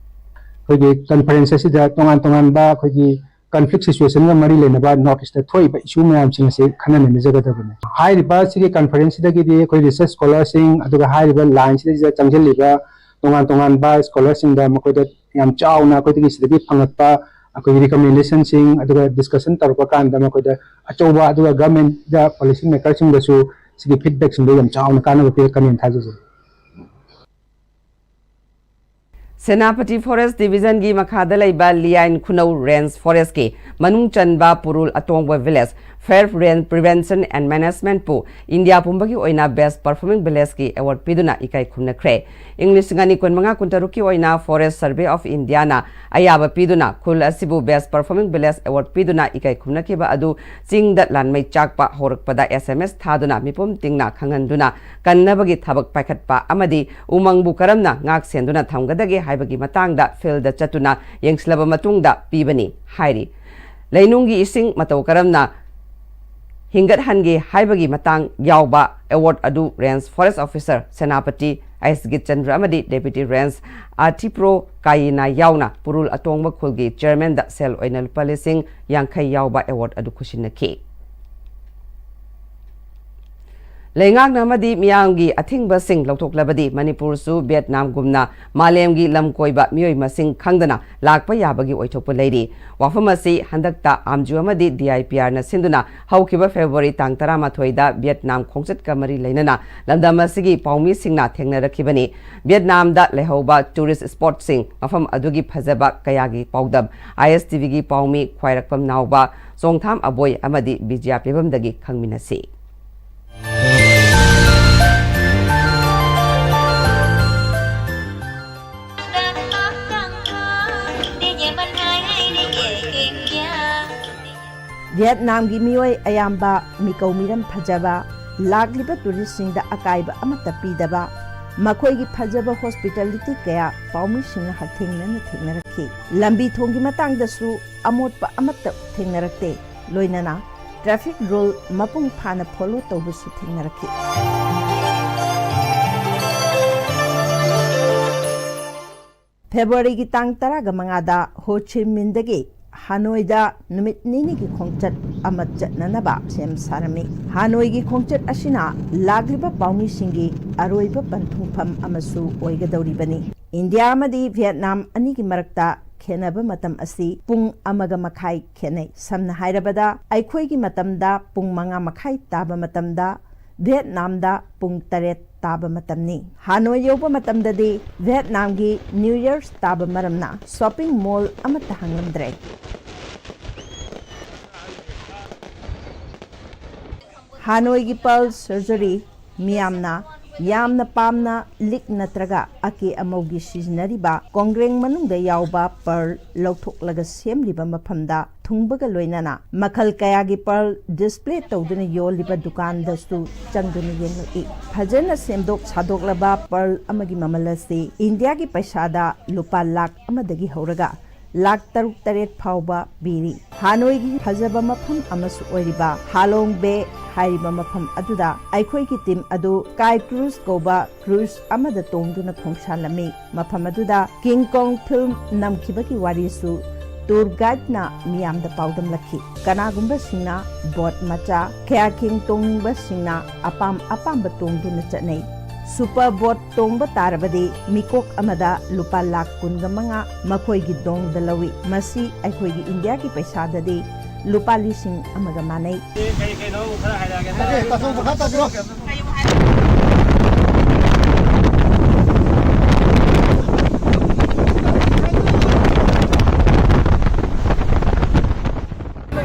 ꯑꯩꯈꯣꯏꯒꯤ conference ꯑꯁꯤꯗ ꯇꯣꯉꯥꯟ ꯇꯣꯉꯥꯟꯕ ꯑꯩꯈꯣꯏꯒꯤ conflict situationꯒ ꯃꯔꯤ ꯂꯩꯅꯕ North Eastꯇ ꯊꯣꯛꯏꯕ issue ꯃꯌꯥꯝꯁꯤꯡ ꯑꯁꯤ ꯈꯟꯅ ꯅꯩꯅꯖꯒꯗꯕꯅꯤ꯫ ꯍꯥꯏꯔꯤꯕ ꯁꯤꯒꯤ conferenceꯁꯤꯗꯒꯤꯗꯤ ꯑꯩꯈꯣꯏ research scholarꯁꯤꯡ, ꯑꯗꯨꯒ ꯍꯥꯏꯔꯤꯕ lineꯁꯤꯗꯩꯁꯤꯗ ꯆꯪꯁꯤꯜꯂꯤꯕ ꯇꯣꯉꯥꯟ ꯇꯣꯉꯥꯟꯕ scholarꯁꯤꯡꯗ ꯃꯈꯣꯏꯗ ꯌꯥꯝ ꯆꯥꯎꯅ ꯑꯩꯈꯣꯏꯗꯒꯤ ꯁꯤꯗꯒꯤ ꯐꯪꯉꯛꯄ ꯑꯩꯈꯣꯏꯒꯤ recommendationꯁꯤꯡ, ꯑꯗꯨꯒ discussion ꯇꯧꯔꯛꯄ ꯀꯥꯟꯗ ꯃꯈꯣꯏꯗ ꯑꯆꯧꯕ, ꯑꯗꯨꯒ governmentꯗ policy makerꯁꯤꯡꯗꯁꯨ ꯁꯤꯒꯤ feedbackꯁꯤꯡꯗꯣ ꯌꯥꯝ ꯆꯥꯎꯅ ꯀꯥꯟꯅꯕ ꯄꯤꯔꯛꯀꯅꯤꯅ ꯊꯥꯖꯖꯩ꯫ ꯁꯦꯅꯥꯄꯇꯤ Forest Divisionꯒꯤ ꯃꯈꯥꯗ ꯂꯩꯕ ꯂꯤꯌꯥꯏꯟ ꯈꯨꯅꯧ Range Forestꯀꯤ ꯃꯅꯨꯡ ꯆꯟꯕ ꯄꯨꯔꯨꯜ ꯑꯇꯣꯡꯕ village Fire Range Prevention and Managementꯄꯨ India ꯄꯨꯝꯕꯒꯤ ꯑꯣꯏꯅ Best Performing Villageꯀꯤ award ꯄꯤꯗꯨꯅ ꯏꯀꯥꯏ ꯈꯨꯝꯅꯈ꯭ꯔꯦ꯫ ꯏꯪ ꯂꯤꯁꯤꯡ ꯑꯅꯤ ꯀꯨꯟꯃꯉꯥ ꯀꯨꯟꯇꯔꯨꯛꯀꯤ ꯑꯣꯏꯅ Forest Survey of Indiaꯅ ꯑꯌꯥꯕ ꯄꯤꯗꯨꯅ ꯈꯨꯜ ꯑꯁꯤꯕꯨ Best Performing Village award ꯄꯤꯗꯨꯅ ꯏꯀꯥꯏ ꯈꯨꯝꯅꯈꯤꯕ ꯑꯗꯨ ꯆꯤꯡꯗ ꯂꯥꯟꯃꯩ ꯆꯥꯛꯄ ꯍꯧꯔꯛꯄꯗ S M S ꯊꯥꯗꯨꯅ ꯃꯤꯄꯨꯝ ꯇꯤꯡꯅ ꯈꯪꯍꯟꯗꯨꯅ ꯀꯟꯅꯕꯒꯤ ꯊꯕꯛ ꯄꯥꯏꯈꯠꯄ ꯑꯃꯗꯤ ꯎꯃꯪꯕꯨ ꯀꯔꯝꯅ ꯉꯥꯛ ꯁꯦꯟꯗꯨꯅ ꯊꯝꯒꯗꯒꯦ ꯍꯥꯏꯕꯒꯤ ꯃꯇꯥꯡꯗ fieldꯗ ꯆꯠꯇꯨꯅ ꯌꯦꯡꯁꯤꯜꯂꯕ ꯃꯇꯨꯡꯗ ꯄꯤꯕꯅꯤ ꯍꯥꯏꯔꯤ꯫ ꯂꯩꯅꯨꯡꯒꯤ ꯏꯁꯤꯡ ꯃꯇꯧ ꯀꯔꯝꯅ ꯍꯤꯡꯒꯠꯍꯟꯒꯦ ꯍꯥꯏꯕꯒꯤ ꯃꯇꯥꯡ ꯌꯥꯎꯕ award ꯑꯗꯨ Range Forest Officer ꯁꯦꯅꯥꯄꯇꯤ ꯑꯦꯁ ꯒꯤꯠꯆꯟꯗ꯭ꯔ ꯑꯃꯗꯤ ꯗꯦꯄ꯭ꯌꯨꯇꯤ ꯔꯦꯟꯁ ꯑꯥꯔꯇꯤꯄ꯭ꯔꯣ ꯀꯥꯌꯤꯅꯥ ꯌꯥꯎꯅ ꯄꯨꯔꯨꯜ ꯑꯇꯣꯡꯕ ꯈꯨꯜꯒꯤ ꯆꯤꯌꯔꯃꯦꯟꯗ ꯁꯦꯜ ꯑꯣꯏꯅ ꯂꯨꯄꯥ ꯂꯤꯁꯤꯡ ꯌꯥꯡꯈꯩ ꯌꯥꯎꯕ ꯑꯦꯋꯥꯔꯗ ꯑꯗꯨ ꯈꯨꯠꯁꯤꯟꯅꯈꯤ꯫ ꯂꯩꯉꯥꯛꯅ ꯑꯃꯗꯤ ꯃꯤꯌꯥꯝꯒꯤ ꯑꯊꯤꯡꯕꯁꯤꯡ ꯂꯧꯊꯣꯛꯂꯕꯗꯤ ꯃꯅꯤꯄꯨꯔꯁꯨ ꯚꯤꯌꯦꯠꯅꯥꯝꯒꯨꯝꯅ ꯃꯥꯂꯦꯝꯒꯤ ꯂꯝ ꯀꯣꯏꯕ ꯃꯤꯑꯣꯏ ꯃꯁꯤꯡ ꯈꯪꯗꯅ ꯂꯥꯛꯄ ꯌꯥꯕꯒꯤ ꯑꯣꯏꯊꯣꯛꯄ ꯂꯩꯔꯤ꯫ ꯋꯥꯐꯝ ꯑꯁꯤ ꯍꯟꯗꯛꯇ ꯑꯥꯝꯖꯨ ꯑꯃꯗꯤ ꯗꯤ ꯑꯥꯏ ꯄꯤ ꯑꯥꯔꯅ ꯁꯤꯟꯗꯨꯅ ꯍꯧꯈꯤꯕ ꯐꯦꯕ꯭ꯔꯨꯋꯥꯔꯤ ꯇꯥꯡ ꯇꯔꯥꯃꯥꯊꯣꯏꯗ ꯚꯤꯌꯦꯠꯅꯥꯝ ꯈꯣꯡꯆꯠꯀ ꯃꯔꯤ ꯂꯩꯅꯅ ꯂꯝꯗꯝ ꯑꯁꯤꯒꯤ ꯄꯥꯎꯃꯤꯁꯤꯡꯅ ꯊꯦꯡꯅꯔꯛꯈꯤꯕꯅꯤ꯫ ꯚꯤꯌꯦꯠꯅꯥꯝꯗ ꯂꯩꯍꯧꯕ ꯇꯨꯔꯤꯁ ꯁ꯭ꯄꯣꯠꯁꯤꯡ, ꯃꯐꯝ ꯑꯗꯨꯒꯤ ꯐꯖꯕ ꯀꯌꯥꯒꯤ ꯄꯥꯎꯗꯝ ꯑꯥꯏ ꯑꯦꯁ ꯇꯤ ꯚꯤꯒꯤ ꯄꯥꯎꯃꯤ ꯈ꯭ꯋꯥꯏꯔꯥꯛꯄꯝ ꯅꯥꯎꯕ, ꯆꯣꯡꯊꯥꯝ ꯑꯕꯣꯏ ꯑꯃꯗꯤ ꯕꯤꯖꯌꯥ ꯄꯦꯕꯝꯗꯒꯤ ꯈꯪꯃꯤꯟꯅꯁꯤ꯫ ꯚꯤꯌꯦꯠꯅꯥꯝꯒꯤ ꯃꯤꯑꯣꯏ ꯑꯌꯥꯝꯕ ꯃꯤꯀꯧ ꯃꯤꯔꯝ ꯐꯖꯕ, ꯂꯥꯛꯂꯤꯕ ꯇꯨꯔꯤꯁꯁꯤꯡꯗ ꯑꯀꯥꯏꯕ ꯑꯃꯠꯇ ꯄꯤꯗꯕ, ꯃꯈꯣꯏꯒꯤ ꯐꯖꯕ ꯍꯣꯁꯄꯤꯇꯥꯂꯤꯇꯤ ꯀꯌꯥ ꯄꯥꯎꯃꯤꯁꯤꯡꯅ ꯍꯛꯊꯦꯡꯅꯅ ꯊꯦꯡꯅꯔꯛꯈꯤ꯫ ꯂꯝꯕꯤ ꯊꯣꯡꯒꯤ ꯃꯇꯥꯡꯗꯁꯨ ꯑꯃꯣꯠꯄ ꯑꯃꯠꯇ ꯊꯦꯡꯅꯔꯛꯇꯦ, ꯂꯣꯏꯅꯅ ꯇ꯭ꯔꯥꯐꯤꯛ ꯔꯨꯜ ꯃꯄꯨꯡ ꯐꯥꯅ ꯐꯣꯂꯣ ꯇꯧꯕꯁꯨ ꯊꯦꯡꯅꯔꯛꯈꯤ꯫ ꯐꯦꯕ꯭ꯔꯨꯋꯥꯔꯤꯒꯤ ꯇꯥꯡ ꯇꯔꯥꯒ ꯃꯉꯥꯗ ꯍꯣ ꯆꯤ ꯃꯤꯟꯗꯒꯤ ꯍꯥꯅꯣꯏꯗ ꯅꯨꯃꯤꯠ ꯅꯤꯅꯤꯒꯤ ꯈꯣꯡꯆꯠ ꯑꯃ ꯆꯠꯅꯅꯕ ꯁꯦꯝ ꯁꯥꯔꯝꯃꯤ꯫ ꯍꯥꯅꯣꯏꯒꯤ ꯈꯣꯡꯆꯠ ꯑꯁꯤꯅ ꯂꯥꯛꯂꯤꯕ ꯄꯥꯎꯃꯤꯁꯤꯡꯒꯤ ꯑꯔꯣꯏꯕ ꯄꯟꯊꯨꯡꯐꯝ ꯑꯃꯁꯨ ꯑꯣꯏꯒꯗꯧꯔꯤꯕꯅꯤ꯫ ꯏꯟꯗꯤꯌꯥ ꯑꯃꯗꯤ ꯚꯤꯌꯦꯠꯅꯥꯝ ꯑꯅꯤꯒꯤ ꯃꯔꯛꯇ ꯈꯦꯟꯅꯕ ꯃꯇꯝ ꯑꯁꯤ ꯄꯨꯡ ꯑꯃꯒ ꯃꯈꯥꯏ ꯈꯦꯟꯅꯩ꯫ ꯁꯝꯅ ꯍꯥꯏꯔꯕꯗ, ꯑꯩꯈꯣꯏꯒꯤ ꯃꯇꯝꯗ ꯄꯨꯡ ꯃꯉꯥ ꯃꯈꯥꯏ ꯇꯥꯕ ꯃꯇꯝꯗ ꯚꯤꯌꯦꯠꯅꯥꯝꯗ ꯄꯨꯡ ꯇꯔꯦꯠ ꯇꯥꯕ ꯃꯇꯝꯅꯤ꯫ ꯍꯥꯅꯣꯏ ꯌꯧꯕ ꯃꯇꯝꯗꯗꯤ ꯚꯤꯌꯦꯠꯅꯥꯝꯒꯤ ꯅ꯭ꯌꯨ ꯌꯔꯁ ꯇꯥꯕ ꯃꯔꯝꯅ ꯁꯣꯄꯤꯡ ꯃꯣꯜ ꯑꯃꯠꯇ ꯍꯥꯡꯂꯝꯗ꯭ꯔꯦ꯫ ꯍꯥꯅꯣꯏꯒꯤ ꯄꯔꯜ ꯁꯔꯖꯔꯤ ꯃꯤꯌꯥꯝꯅ ꯌꯥꯝꯅ ꯄꯥꯝꯅ ꯂꯤꯛ ꯅꯠꯇ꯭ꯔꯒ ꯑꯀꯦ ꯑꯃꯧꯒꯤ ꯁꯤꯖꯤꯟꯅꯔꯤꯕ ꯀꯣꯡꯒ꯭ꯔꯦꯡ ꯃꯅꯨꯡꯗ ꯌꯥꯎꯕ ꯄꯔꯜ ꯂꯧꯊꯣꯛꯂꯒ ꯁꯦꯝꯂꯤꯕ ꯃꯐꯝꯗ ꯊꯨꯡꯕꯒ ꯂꯣꯏꯅꯅ ꯃꯈꯜ ꯀꯌꯥꯒꯤ ꯄꯔꯜ ꯗꯤꯁꯄ꯭ꯂꯦ ꯇꯧꯗꯨꯅ ꯌꯣꯜꯂꯤꯕ ꯗꯨꯀꯥꯟꯗꯁꯨ ꯆꯪꯗꯨꯅ ꯌꯦꯡꯂꯛꯏ꯫ ꯐꯖꯅ ꯁꯦꯝꯗꯣꯛ ꯁꯥꯗꯣꯛꯂꯕ ꯄꯔꯜ ꯑꯃꯒꯤ ꯃꯃꯜ ꯑꯁꯤ ꯏꯟꯗꯤꯌꯥꯒꯤ ꯄꯩꯁꯥꯗ ꯂꯨꯄꯥ ꯂꯥꯈ ꯑꯃꯗꯒꯤ ꯍꯧꯔꯒ ꯂꯥꯈ ꯇꯔꯨꯛ ꯇꯔꯦꯠ ꯐꯥꯎꯕ ꯄꯤꯔꯤ꯫ ꯍꯥꯅꯣꯏꯒꯤ ꯐꯖꯕ ꯃꯐꯝ ꯑꯃꯁꯨ ꯑꯣꯏꯔꯤꯕ ꯍꯥꯂꯣꯡ ꯕꯦ ꯍꯥꯏꯔꯤꯕ ꯃꯐꯝ ꯑꯗꯨꯗ ꯑꯩꯈꯣꯏꯒꯤ ꯇꯤꯝ ꯑꯗꯨ ꯀꯥꯏ ꯀ꯭ꯔꯨꯖ ꯀꯧꯕ ꯀ꯭ꯔꯨꯖ ꯑꯃꯗ ꯇꯣꯡꯗꯨꯅ ꯈꯣꯡꯁꯥꯜꯂꯝꯃꯤ꯫ ꯃꯐꯝ ꯑꯗꯨꯗ ꯀꯤꯡ ꯀꯣꯡ ꯐꯤꯜꯝ ꯅꯝꯈꯤꯕꯒꯤ ꯋꯥꯔꯤꯁꯨ ꯇꯨꯔ ꯒꯥꯏꯗꯅ ꯃꯤꯌꯥꯝꯗ ꯄꯥꯎꯗꯝꯂꯛꯈꯤ꯫ ꯀꯅꯥꯒꯨꯝꯕꯁꯤꯡꯅ ꯕꯣꯠ ꯃꯆꯥ, ꯀꯌꯥꯀꯤꯡ ꯇꯣꯡꯅꯤꯡꯕꯁꯤꯡꯅ ꯑꯄꯥꯝ ꯑꯄꯥꯝꯕ ꯇꯣꯡꯗꯨꯅ ꯆꯠꯅꯩ꯫ ꯁꯨꯄꯔ ꯕꯣꯠ ꯇꯣꯡꯕ ꯇꯥꯔꯕꯗꯤ ꯃꯤꯀꯣꯛ ꯑꯃꯗ ꯂꯨꯄꯥ ꯂꯥꯈ ꯀꯨꯟꯒ ꯃꯉꯥ ꯃꯈꯣꯏꯒꯤ ꯗꯣꯡꯗ ꯂꯧꯏ꯫ ꯃꯁꯤ ꯑꯩꯈꯣꯏꯒꯤ ꯏꯟꯗꯤꯌꯥꯒꯤ ꯄꯩꯁꯥꯗꯗꯤ ꯂꯨꯄꯥ ꯂꯤꯁꯤꯡ ꯑꯃꯒ ꯃꯥꯟꯅꯩ꯫ ꯀꯩ ꯀꯩꯅꯣ ꯈꯔ ꯍꯥꯏꯔꯛꯑꯒꯦ꯫ ꯇꯥꯊꯣꯛ ꯃꯈꯥ ꯇꯥꯕꯤꯔꯣ꯫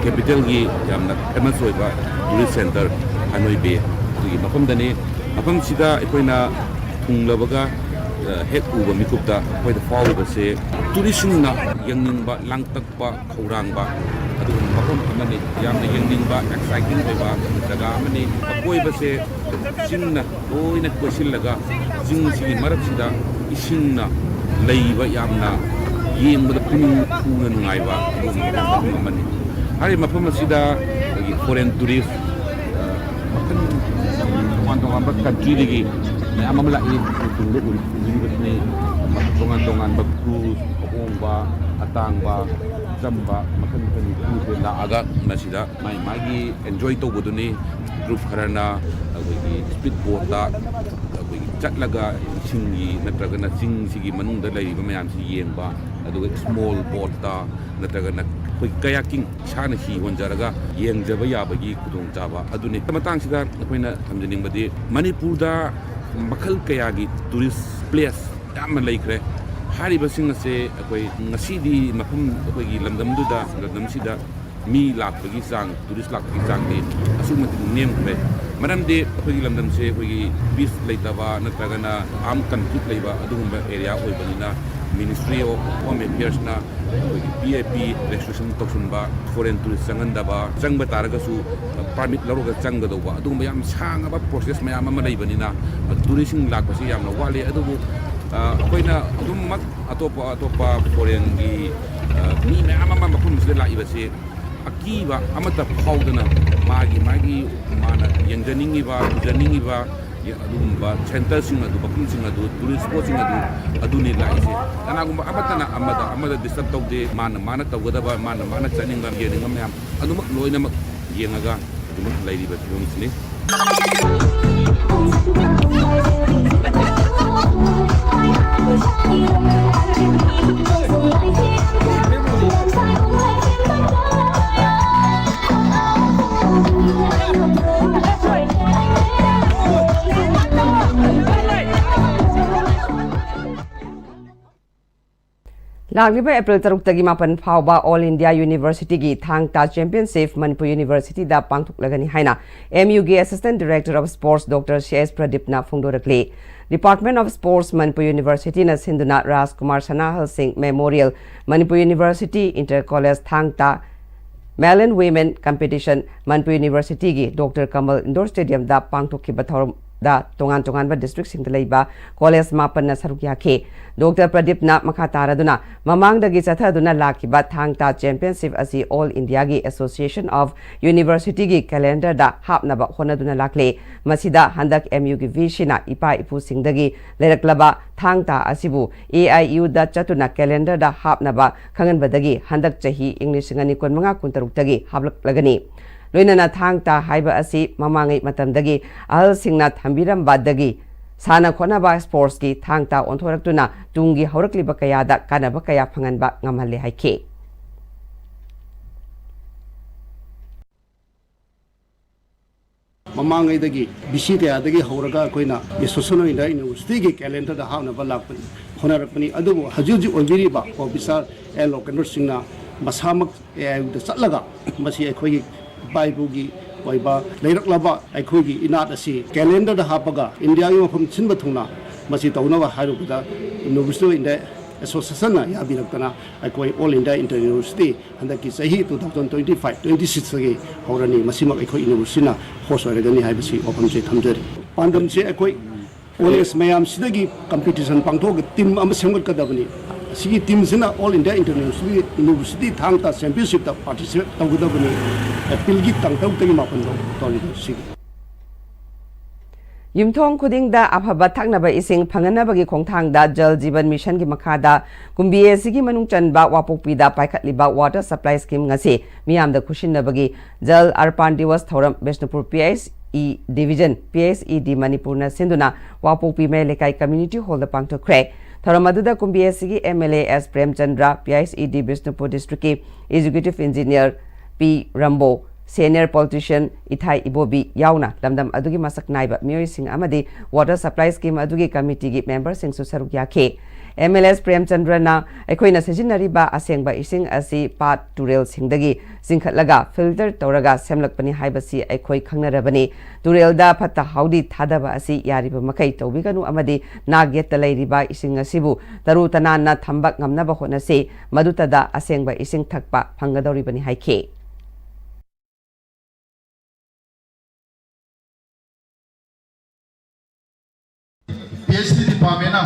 ꯀꯦꯄꯤꯇꯦꯜꯒꯤ ꯌꯥꯝꯅ ꯐꯦꯃꯁ ꯑꯣꯏꯕ ꯇꯨꯔꯤꯁ ꯁꯦꯟꯇꯔ ꯍꯥꯅꯣꯏ ꯕꯦ ꯑꯗꯨꯒꯤ ꯃꯐꯝꯗꯅꯤ꯫ ꯃꯐꯝꯁꯤꯗ ꯑꯩꯈꯣꯏꯅ ꯊꯨꯡꯂꯕꯒ, ꯑ, ꯍꯦꯛ ꯎꯕ ꯃꯤꯀꯨꯞꯇ ꯑꯩꯈꯣꯏꯗ ꯐꯥꯎꯔꯤꯕꯁꯦ ꯇꯨꯔꯤꯁꯁꯤꯡꯅ ꯌꯦꯡꯅꯤꯡꯕ, ꯂꯥꯡꯇꯛꯄ, ꯈꯧꯔꯥꯡꯕ ꯑꯗꯨꯒꯨꯝꯕ ꯃꯐꯝ ꯑꯃꯅꯤ꯫ ꯌꯥꯝꯅ ꯌꯦꯡꯅꯤꯡꯕ, ꯑꯦꯛꯁꯥꯏꯇꯤꯡ ꯑꯣꯏꯕ ꯖꯒꯥ ꯑꯃꯅꯤ꯫ ꯑꯀꯣꯏꯕꯁꯦ ꯆꯤꯡꯅ ꯂꯣꯏꯅ ꯀꯣꯏꯁꯤꯜꯂꯒ ꯆꯤꯡꯁꯤꯒꯤ ꯃꯔꯛꯁꯤꯗ ꯏꯁꯤꯡꯅ ꯂꯩꯕ, ꯌꯥꯝꯅ ꯌꯦꯡꯕꯗ ꯄꯨꯛꯅꯤꯡ ꯍꯨꯅ ꯅꯨꯡꯉꯥꯏꯕ ꯑꯗꯨꯒꯨꯝꯕ ꯃꯐꯝ ꯑꯃꯅꯤ꯫ ꯍꯥꯏꯔꯤꯕ ꯃꯐꯝ ꯑꯁꯤꯗ ꯑꯩꯈꯣꯏꯒꯤ ꯐꯣꯔꯦꯟ ꯇꯨꯔꯤꯁ, ꯑ, ꯃꯈꯜ ꯇꯣꯉꯥꯟ ꯇꯣꯉꯥꯟꯕ ꯀꯟꯇ꯭ꯔꯤꯗꯒꯤ ꯃꯌꯥꯝ ꯑꯃ ꯂꯥꯛꯏ꯫ ꯇꯨꯡꯗ ꯎꯔꯤ-, ꯎꯕꯤꯔꯤꯕꯁꯤꯅꯤ ꯇꯣꯉꯥꯟ ꯇꯣꯉꯥꯟꯕ ꯀ꯭ꯔꯨꯖ, ꯑꯍꯣꯡꯕ, ꯑꯇꯥꯡꯕ, ꯑꯆꯝꯕ ꯃꯈꯜ ꯃꯈꯜꯒꯤ ꯀ꯭ꯔꯨꯁꯦ ꯂꯥꯛꯑꯒ ꯃꯁꯤꯗ ꯃꯥꯏ ꯃꯥꯒꯤ ꯑꯦꯟꯖꯣꯏ ꯇꯧꯕꯗꯨꯅꯤ꯫ ꯒ꯭ꯔꯨꯞ ꯈꯔꯅ ꯑꯩꯈꯣꯏꯒꯤ ꯁ꯭ꯄꯤꯠ ꯕꯣꯠꯇ ꯑꯩꯈꯣꯏꯒꯤ ꯆꯠꯂꯒ ꯏꯁꯤꯡꯒꯤ ꯅꯠꯇ꯭ꯔꯒꯅ ꯆꯤꯡꯁꯤꯒꯤ ꯃꯅꯨꯡꯗ ꯂꯩꯔꯤꯕ ꯃꯌꯥꯝꯁꯤ ꯌꯦꯡꯕ, ꯑꯗꯨꯒ ꯁ꯭ꯃꯣꯜ ꯕꯣꯠꯇ ꯅꯠꯇ꯭ꯔꯒꯅ ꯑꯩꯈꯣꯏ ꯀꯌꯥꯀꯤꯡ ꯏꯁꯥꯅ ꯍꯤ ꯍꯣꯟꯖꯔꯒ ꯌꯦꯡꯖꯕ ꯌꯥꯕꯒꯤ ꯈꯨꯗꯣꯡꯆꯥꯕ ꯑꯗꯨꯅꯤ꯫ ꯃꯇꯥꯡꯁꯤꯗ ꯑꯩꯈꯣꯏꯅ ꯊꯝꯖꯅꯤꯡꯕꯗꯤ ꯃꯅꯤꯄꯨꯔꯗ ꯃꯈꯜ ꯀꯌꯥꯒꯤ ꯇꯨꯔꯤꯁ ꯄ꯭ꯂꯦꯁ ꯌꯥꯝꯅ ꯂꯩꯈ꯭ꯔꯦ꯫ ꯍꯥꯏꯔꯤꯕꯁꯤꯡ ꯑꯁꯦ ꯑꯩꯈꯣꯏ ꯉꯁꯤꯗꯤ ꯃꯐꯝ, ꯑꯩꯈꯣꯏꯒꯤ ꯂꯝꯗꯝꯗꯨꯗ, ꯂꯝꯗꯝꯁꯤꯗ ꯃꯤ ꯂꯥꯛꯄꯒꯤ ꯆꯥꯡ, ꯇꯨꯔꯤꯁ ꯂꯥꯛꯄꯒꯤ ꯆꯥꯡꯗꯤ ꯑꯁꯨꯛꯀꯤ ꯃꯇꯤꯛ ꯅꯦꯝꯈ꯭ꯔꯦ꯫ ꯃꯔꯝꯗꯤ ꯑꯩꯈꯣꯏꯒꯤ ꯂꯝꯗꯝꯁꯦ ꯑꯩꯈꯣꯏꯒꯤ ꯄꯤꯁ ꯂꯩꯇꯕ ꯅꯠꯇ꯭ꯔꯒꯅ ꯑꯥꯔꯝ ꯀꯟꯐ꯭ꯂꯤꯛ ꯂꯩꯕ ꯑꯗꯨꯒꯨꯝꯕ ꯑꯦꯔꯤꯌꯥ ꯑꯣꯏꯕꯅꯤꯅ Ministry of Home Affairsꯅ ꯑꯩꯈꯣꯏꯒꯤ ꯄꯤ ꯑꯥꯏ ꯄꯤ ꯔꯦꯁꯇ꯭ꯔꯤꯛꯁꯟ ꯇꯧꯁꯤꯟꯕ, ꯐꯣꯔꯦꯟ ꯇꯨꯔꯤꯁ ꯆꯪꯍꯟꯗꯕ, ꯆꯪꯕ ꯇꯥꯔꯒꯁꯨ ꯄꯥꯔꯃꯤꯠ ꯂꯧꯔꯒ ꯆꯪꯒꯗꯧꯕ ꯑꯗꯨꯒꯨꯝꯕ ꯌꯥꯝ ꯁꯥꯡꯉꯕ ꯄ꯭ꯔꯣꯁꯦꯁ ꯃꯌꯥꯝ ꯑꯃ ꯂꯩꯕꯅꯤꯅ ꯇꯨꯔꯤꯁꯁꯤꯡ ꯂꯥꯛꯄꯁꯤ ꯌꯥꯝꯅ ꯋꯥꯠꯂꯤ꯫ ꯑꯗꯨꯕꯨ, ꯑ, ꯑꯩꯈꯣꯏꯅ ꯑꯗꯨꯃꯛ ꯑꯇꯣꯞꯄ ꯑꯇꯣꯞꯄ ꯐꯣꯔꯦꯟꯒꯤ ꯃꯤ ꯃꯌꯥꯝ ꯑꯃ ꯃꯐꯝꯁꯤꯗ ꯂꯥꯛꯏꯕꯁꯦ ꯑꯀꯤꯕ ꯑꯃꯠꯇ ꯐꯥꯎꯗꯅ ꯃꯥꯒꯤ ꯃꯥꯒꯤ ꯃꯥꯅ ꯌꯦꯡꯖꯅꯤꯡꯉꯤꯕ, ꯎꯖꯅꯤꯡꯉꯤꯕ ꯑꯗꯨꯒꯨꯝꯕ centreꯁꯤꯡ ꯑꯗꯨ, ꯃꯐꯝꯁꯤꯡ ꯑꯗꯨ, tourist spotꯁꯤꯡ ꯑꯗꯨ, ꯑꯗꯨꯅꯤ ꯂꯥꯛꯏꯁꯦ꯫ ꯀꯅꯥꯒꯨꯝꯕ ꯑꯃꯠꯇꯅ ꯑꯃꯗ ꯑꯃꯗ disturb ꯇꯧꯗꯦ꯫ ꯃꯥꯅ ꯃꯥꯅ ꯇꯧꯒꯗꯕ, ꯃꯥꯅ ꯃꯥꯅ ꯆꯠꯅꯤꯡꯕ, ꯌꯦꯡꯅꯤꯡꯕ ꯃꯌꯥꯝ ꯑꯗꯨꯃꯛ ꯂꯣꯏꯅꯃꯛ ꯌꯦꯡꯉꯒ ꯑꯗꯨꯃꯛ ꯂꯩꯔꯤꯕ ꯐꯤꯕꯝꯁꯤꯅꯤ꯫ ꯂꯥꯛꯂꯤꯕ ꯑꯦꯄ꯭ꯔꯤꯜ ꯇꯔꯨꯛꯇꯒꯤ ꯃꯥꯄꯟ ꯐꯥꯎꯕ All India Universityꯒꯤ ꯊꯥꯡ ꯇꯥ Championship ꯃꯅꯤꯄꯨꯔ Universityꯗ ꯄꯥꯡꯊꯣꯛꯂꯒꯅꯤ ꯍꯥꯏꯅ MUꯒꯤ Assistant Director of Sports Doctor C S ꯄ꯭ꯔꯗꯤꯞꯅ ꯐꯣꯡꯗꯣꯔꯛꯂꯤ꯫ Department of Sports Manipur Universityꯅ ꯁꯤꯟꯗꯨꯅ ꯔꯥꯖꯀꯨꯃꯥꯔ ꯁꯅꯥꯍꯜ ꯁꯤꯡ Memorial, Manipur University Inter College ꯊꯥꯡ ꯇꯥ Men and Women Competition Manipur Universityꯒꯤ ꯗꯣꯛꯇꯔ ꯀꯃꯜ Indoor Stadiumꯗ ꯄꯥꯡꯊꯣꯛꯈꯤꯕ ꯊꯧꯔꯝꯗ ꯇꯣꯉꯥꯟ ꯇꯣꯉꯥꯟꯕ districtꯁꯤꯡꯗ ꯂꯩꯕ college ꯃꯥꯄꯟꯅ ꯁꯔꯨꯛ ꯌꯥꯈꯤ꯫ ꯗꯣꯛꯇꯔ ꯄ꯭ꯔꯗꯤꯞꯅ ꯃꯈꯥ ꯇꯥꯔꯗꯨꯅ ꯃꯃꯥꯡꯗꯒꯤ ꯆꯠꯊꯗꯨꯅ ꯂꯥꯛꯈꯤꯕ ꯊꯥꯡ ꯇꯥ Championship ꯑꯁꯤ All Indiaꯒꯤ Association of Universityꯒꯤ calendarꯗ ꯍꯥꯞꯅꯕ ꯍꯣꯠꯅꯗꯨꯅ ꯂꯥꯛꯂꯤ꯫ ꯃꯁꯤꯗ ꯍꯟꯗꯛ MUꯒꯤ VCꯅ ꯏꯄꯥ ꯏꯄꯨꯁꯤꯡꯗꯒꯤ ꯂꯩꯔꯛꯂꯕ ꯊꯥꯡ ꯇꯥ ꯑꯁꯤꯕꯨ AIUꯗ ꯆꯠꯇꯨꯅ calendarꯗ ꯍꯥꯞꯅꯕ ꯈꯪꯍꯟꯕꯗꯒꯤ ꯍꯟꯗꯛ ꯆꯍꯤ ꯏꯪ ꯂꯤꯁꯤꯡ ꯑꯅꯤ ꯀꯨꯟꯃꯉꯥ ꯀꯨꯟꯇꯔꯨꯛꯇꯒꯤ ꯍꯥꯞꯂꯛꯂꯒꯅꯤ꯫ ꯂꯣꯏꯅꯅ ꯊꯥꯡ ꯇꯥ ꯍꯥꯏꯕ ꯑꯁꯤ ꯃꯃꯥꯡꯉꯩ ꯃꯇꯝꯗꯒꯤ ꯑꯍꯜꯁꯤꯡꯅ ꯊꯝꯕꯤꯔꯝꯕꯗꯒꯤ ꯁꯥꯟꯅ ꯈꯣꯠꯅꯕ sportsꯀꯤ ꯊꯥꯡ ꯇꯥ ꯑꯣꯟꯊꯣꯔꯛꯇꯨꯅ ꯇꯨꯡꯒꯤ ꯍꯧꯔꯛꯂꯤꯕ ꯀꯌꯥꯗ ꯀꯥꯟꯅꯕ ꯀꯌꯥ ꯐꯪꯍꯟꯕ ꯉꯝꯍꯜꯂꯦ ꯍꯥꯏꯈꯤ꯫ ꯃꯃꯥꯡꯉꯩꯗꯒꯤ VC ꯀꯌꯥꯗꯒꯤ ꯍꯧꯔꯒ ꯑꯩꯈꯣꯏꯅ Association of India Universityꯒꯤ calendarꯗ ꯍꯥꯞꯅꯕ ꯂꯥꯛꯄꯅꯤ, ꯍꯣꯠꯅꯔꯛꯄꯅꯤ꯫ ꯑꯗꯨꯕꯨ ꯍꯧꯖꯤꯛ ꯍꯧꯖꯤꯛ ꯑꯣꯏꯕꯤꯔꯤꯕ officer and localsꯤꯡꯅ ꯃꯁꯥꯃꯛ AIUꯗ ꯆꯠꯂꯒ ꯃꯁꯤ ꯑꯩꯈꯣꯏꯒꯤ ꯏꯄꯥ ꯏꯄꯨꯒꯤ ꯑꯣꯏꯕ ꯂꯩꯔꯛꯂꯕ ꯑꯩꯈꯣꯏꯒꯤ ꯏꯅꯥꯠ ꯑꯁꯤ calendarꯗ ꯍꯥꯞꯄꯒ Indiaꯒꯤ ꯃꯐꯝ ꯁꯤꯟꯕ ꯊꯨꯡꯅ ꯃꯁꯤ ꯇꯧꯅꯕ ꯍꯥꯏꯔꯨꯕꯗ University of India Associationꯅ ꯌꯥꯕꯤꯔꯛꯇꯅ ꯑꯩꯈꯣꯏ All India Inter University ꯍꯟꯗꯛꯀꯤ ꯆꯍꯤ two thousand twenty five twenty sixꯇꯒꯤ ꯍꯧꯔꯅꯤ꯫ ꯃꯁꯤꯃꯛ ꯑꯩꯈꯣꯏ universityꯅ host ꯑꯣꯏꯔꯒꯅꯤ ꯍꯥꯏꯕꯁꯤ ꯋꯥꯐꯝꯁꯦ ꯊꯝꯖꯔꯤ꯫ ꯄꯥꯟꯗꯝꯁꯦ ꯑꯩꯈꯣꯏ college ꯃꯌꯥꯝꯁꯤꯗꯒꯤ competition ꯄꯥꯡꯊꯣꯛꯑꯒ team ꯑꯃ ꯁꯦꯝꯒꯠꯀꯗꯕꯅꯤ꯫ ꯁꯤꯒꯤ ꯇꯤꯝꯁꯤꯅ ꯑꯣꯜ ꯏꯟꯗꯤꯌꯥ ꯏꯟꯇꯔꯅꯦꯁꯅꯦꯜ ꯌꯨꯅꯤꯚꯔꯁꯤꯇꯤ ꯊꯥꯡ ꯇꯥ ꯆꯦꯝꯄꯤꯌꯟꯁꯤꯞꯇ ꯄꯥꯔꯇꯤꯁꯤꯄꯦꯠ ꯇꯧꯒꯗꯕꯅꯤ꯫ ꯑꯦꯄ꯭ꯔꯤꯜꯒꯤ ꯇꯥꯡ ꯇꯔꯨꯛꯇꯒꯤ ꯃꯥꯄꯟ ꯐꯥꯎ ꯇꯧꯔꯤꯕ ꯁꯤꯒꯤ꯫ ꯌꯨꯝꯊꯣꯡ ꯈꯨꯗꯤꯡꯗ ꯑꯐꯕ ꯊꯛꯅꯕ ꯏꯁꯤꯡ ꯐꯪꯍꯟꯅꯕꯒꯤ ꯈꯣꯡꯊꯥꯡꯗ ꯖꯜ ꯖꯤꯕꯟ ꯃꯤꯁꯟꯒꯤ ꯃꯈꯥꯗ ꯀꯨꯝꯕꯤ ꯑꯦꯁꯤꯒꯤ ꯃꯅꯨꯡ ꯆꯟꯕ ꯋꯥꯄꯣꯛꯄꯤꯗ ꯄꯥꯏꯈꯠꯂꯤꯕ ꯋꯥꯇꯔ ꯁꯄ꯭ꯂꯥꯏ ꯁ꯭ꯀꯤꯝ ꯉꯁꯤ ꯃꯤꯌꯥꯝꯗ ꯈꯨꯠꯁꯤꯟꯅꯕꯒꯤ ꯖꯜ ꯑꯔꯄꯥꯟ ꯗꯤꯋꯁ ꯊꯧꯔꯝ ꯕꯤꯁꯅꯨꯄꯨꯔ ꯄꯤ ꯑꯩꯆ ꯏ ꯗꯤꯚꯤꯖꯟ, ꯄꯤ ꯑꯩꯆ ꯏ ꯗꯤ ꯃꯅꯤꯄꯨꯔꯅ ꯁꯤꯟꯗꯨꯅ ꯋꯥꯄꯣꯛꯄꯤ ꯃꯌꯥꯏ ꯂꯩꯀꯥꯏ ꯀꯝꯃ꯭ꯌꯨꯅꯤꯇꯤ ꯍꯣꯜꯗ ꯄꯥꯡꯊꯣꯛꯈ꯭ꯔꯦ꯫ ꯊꯧꯔꯝ ꯑꯗꯨꯗ ꯀꯨꯝꯕꯤ ꯑꯦꯁꯤꯒꯤ M L A S Premchandra, P H E D Bishnupur ꯗꯤꯁꯇ꯭ꯔꯤꯛꯀꯤ executive engineer P Rambo, senior politician Ithai Ibobi ꯌꯥꯎꯅ ꯂꯝꯗꯝ ꯑꯗꯨꯒꯤ ꯃꯁꯛ ꯅꯥꯏꯕ ꯃꯤꯑꯣꯏꯁꯤꯡ ꯑꯃꯗꯤ ꯋꯥꯇꯔ ꯁꯄ꯭ꯂꯥꯏ ꯁ꯭ꯀꯤꯝ ꯑꯗꯨꯒꯤ ꯀꯃꯤꯇꯤꯒꯤ ꯃꯦꯝꯕꯔꯁꯤꯡꯁꯨ ꯁꯔꯨꯛ ꯌꯥꯈꯤ꯫ ꯑꯦꯝ ꯑꯦꯜ ꯑꯦꯁ ꯄ꯭ꯔꯦꯝꯆꯟꯗ꯭ꯔꯅ ꯑꯩꯈꯣꯏꯅ ꯁꯤꯖꯤꯟꯅꯔꯤꯕ ꯑꯁꯦꯡꯕ ꯏꯁꯤꯡ ꯑꯁꯤ ꯄꯥꯠ ꯇꯨꯔꯦꯜꯁꯤꯡꯗꯒꯤ ꯆꯤꯡꯈꯠꯂꯒ ꯐꯤꯜꯇꯔ ꯇꯧꯔꯒ ꯁꯦꯝꯂꯛꯄꯅꯤ ꯍꯥꯏꯕꯁꯤ ꯑꯩꯈꯣꯏ ꯈꯪꯅꯔꯕꯅꯤ꯫ ꯇꯨꯔꯦꯜꯗ ꯐꯠꯇ ꯍꯥꯎꯗꯤ ꯊꯥꯗꯕ ꯑꯁꯤ ꯌꯥꯔꯤꯕ ꯃꯈꯩ ꯇꯧꯕꯤꯒꯅꯨ ꯑꯃꯗꯤ ꯅꯥꯛ ꯌꯦꯠꯇ ꯂꯩꯔꯤꯕ ꯏꯁꯤꯡ ꯑꯁꯤꯕꯨ ꯇꯔꯨ ꯇꯅꯥꯟꯅ ꯊꯝꯕ ꯉꯝꯅꯕ ꯍꯣꯠꯅꯁꯤ꯫ ꯃꯗꯨꯇꯗ ꯑꯁꯦꯡꯕ ꯏꯁꯤꯡ ꯊꯛꯄ ꯐꯪꯒꯗꯧꯔꯤꯕꯅꯤ ꯍꯥꯏꯈꯤ꯫ ꯄꯤ ꯑꯩꯆ ꯗꯤ ꯗꯤꯄꯥꯔꯠꯃꯦꯟꯅ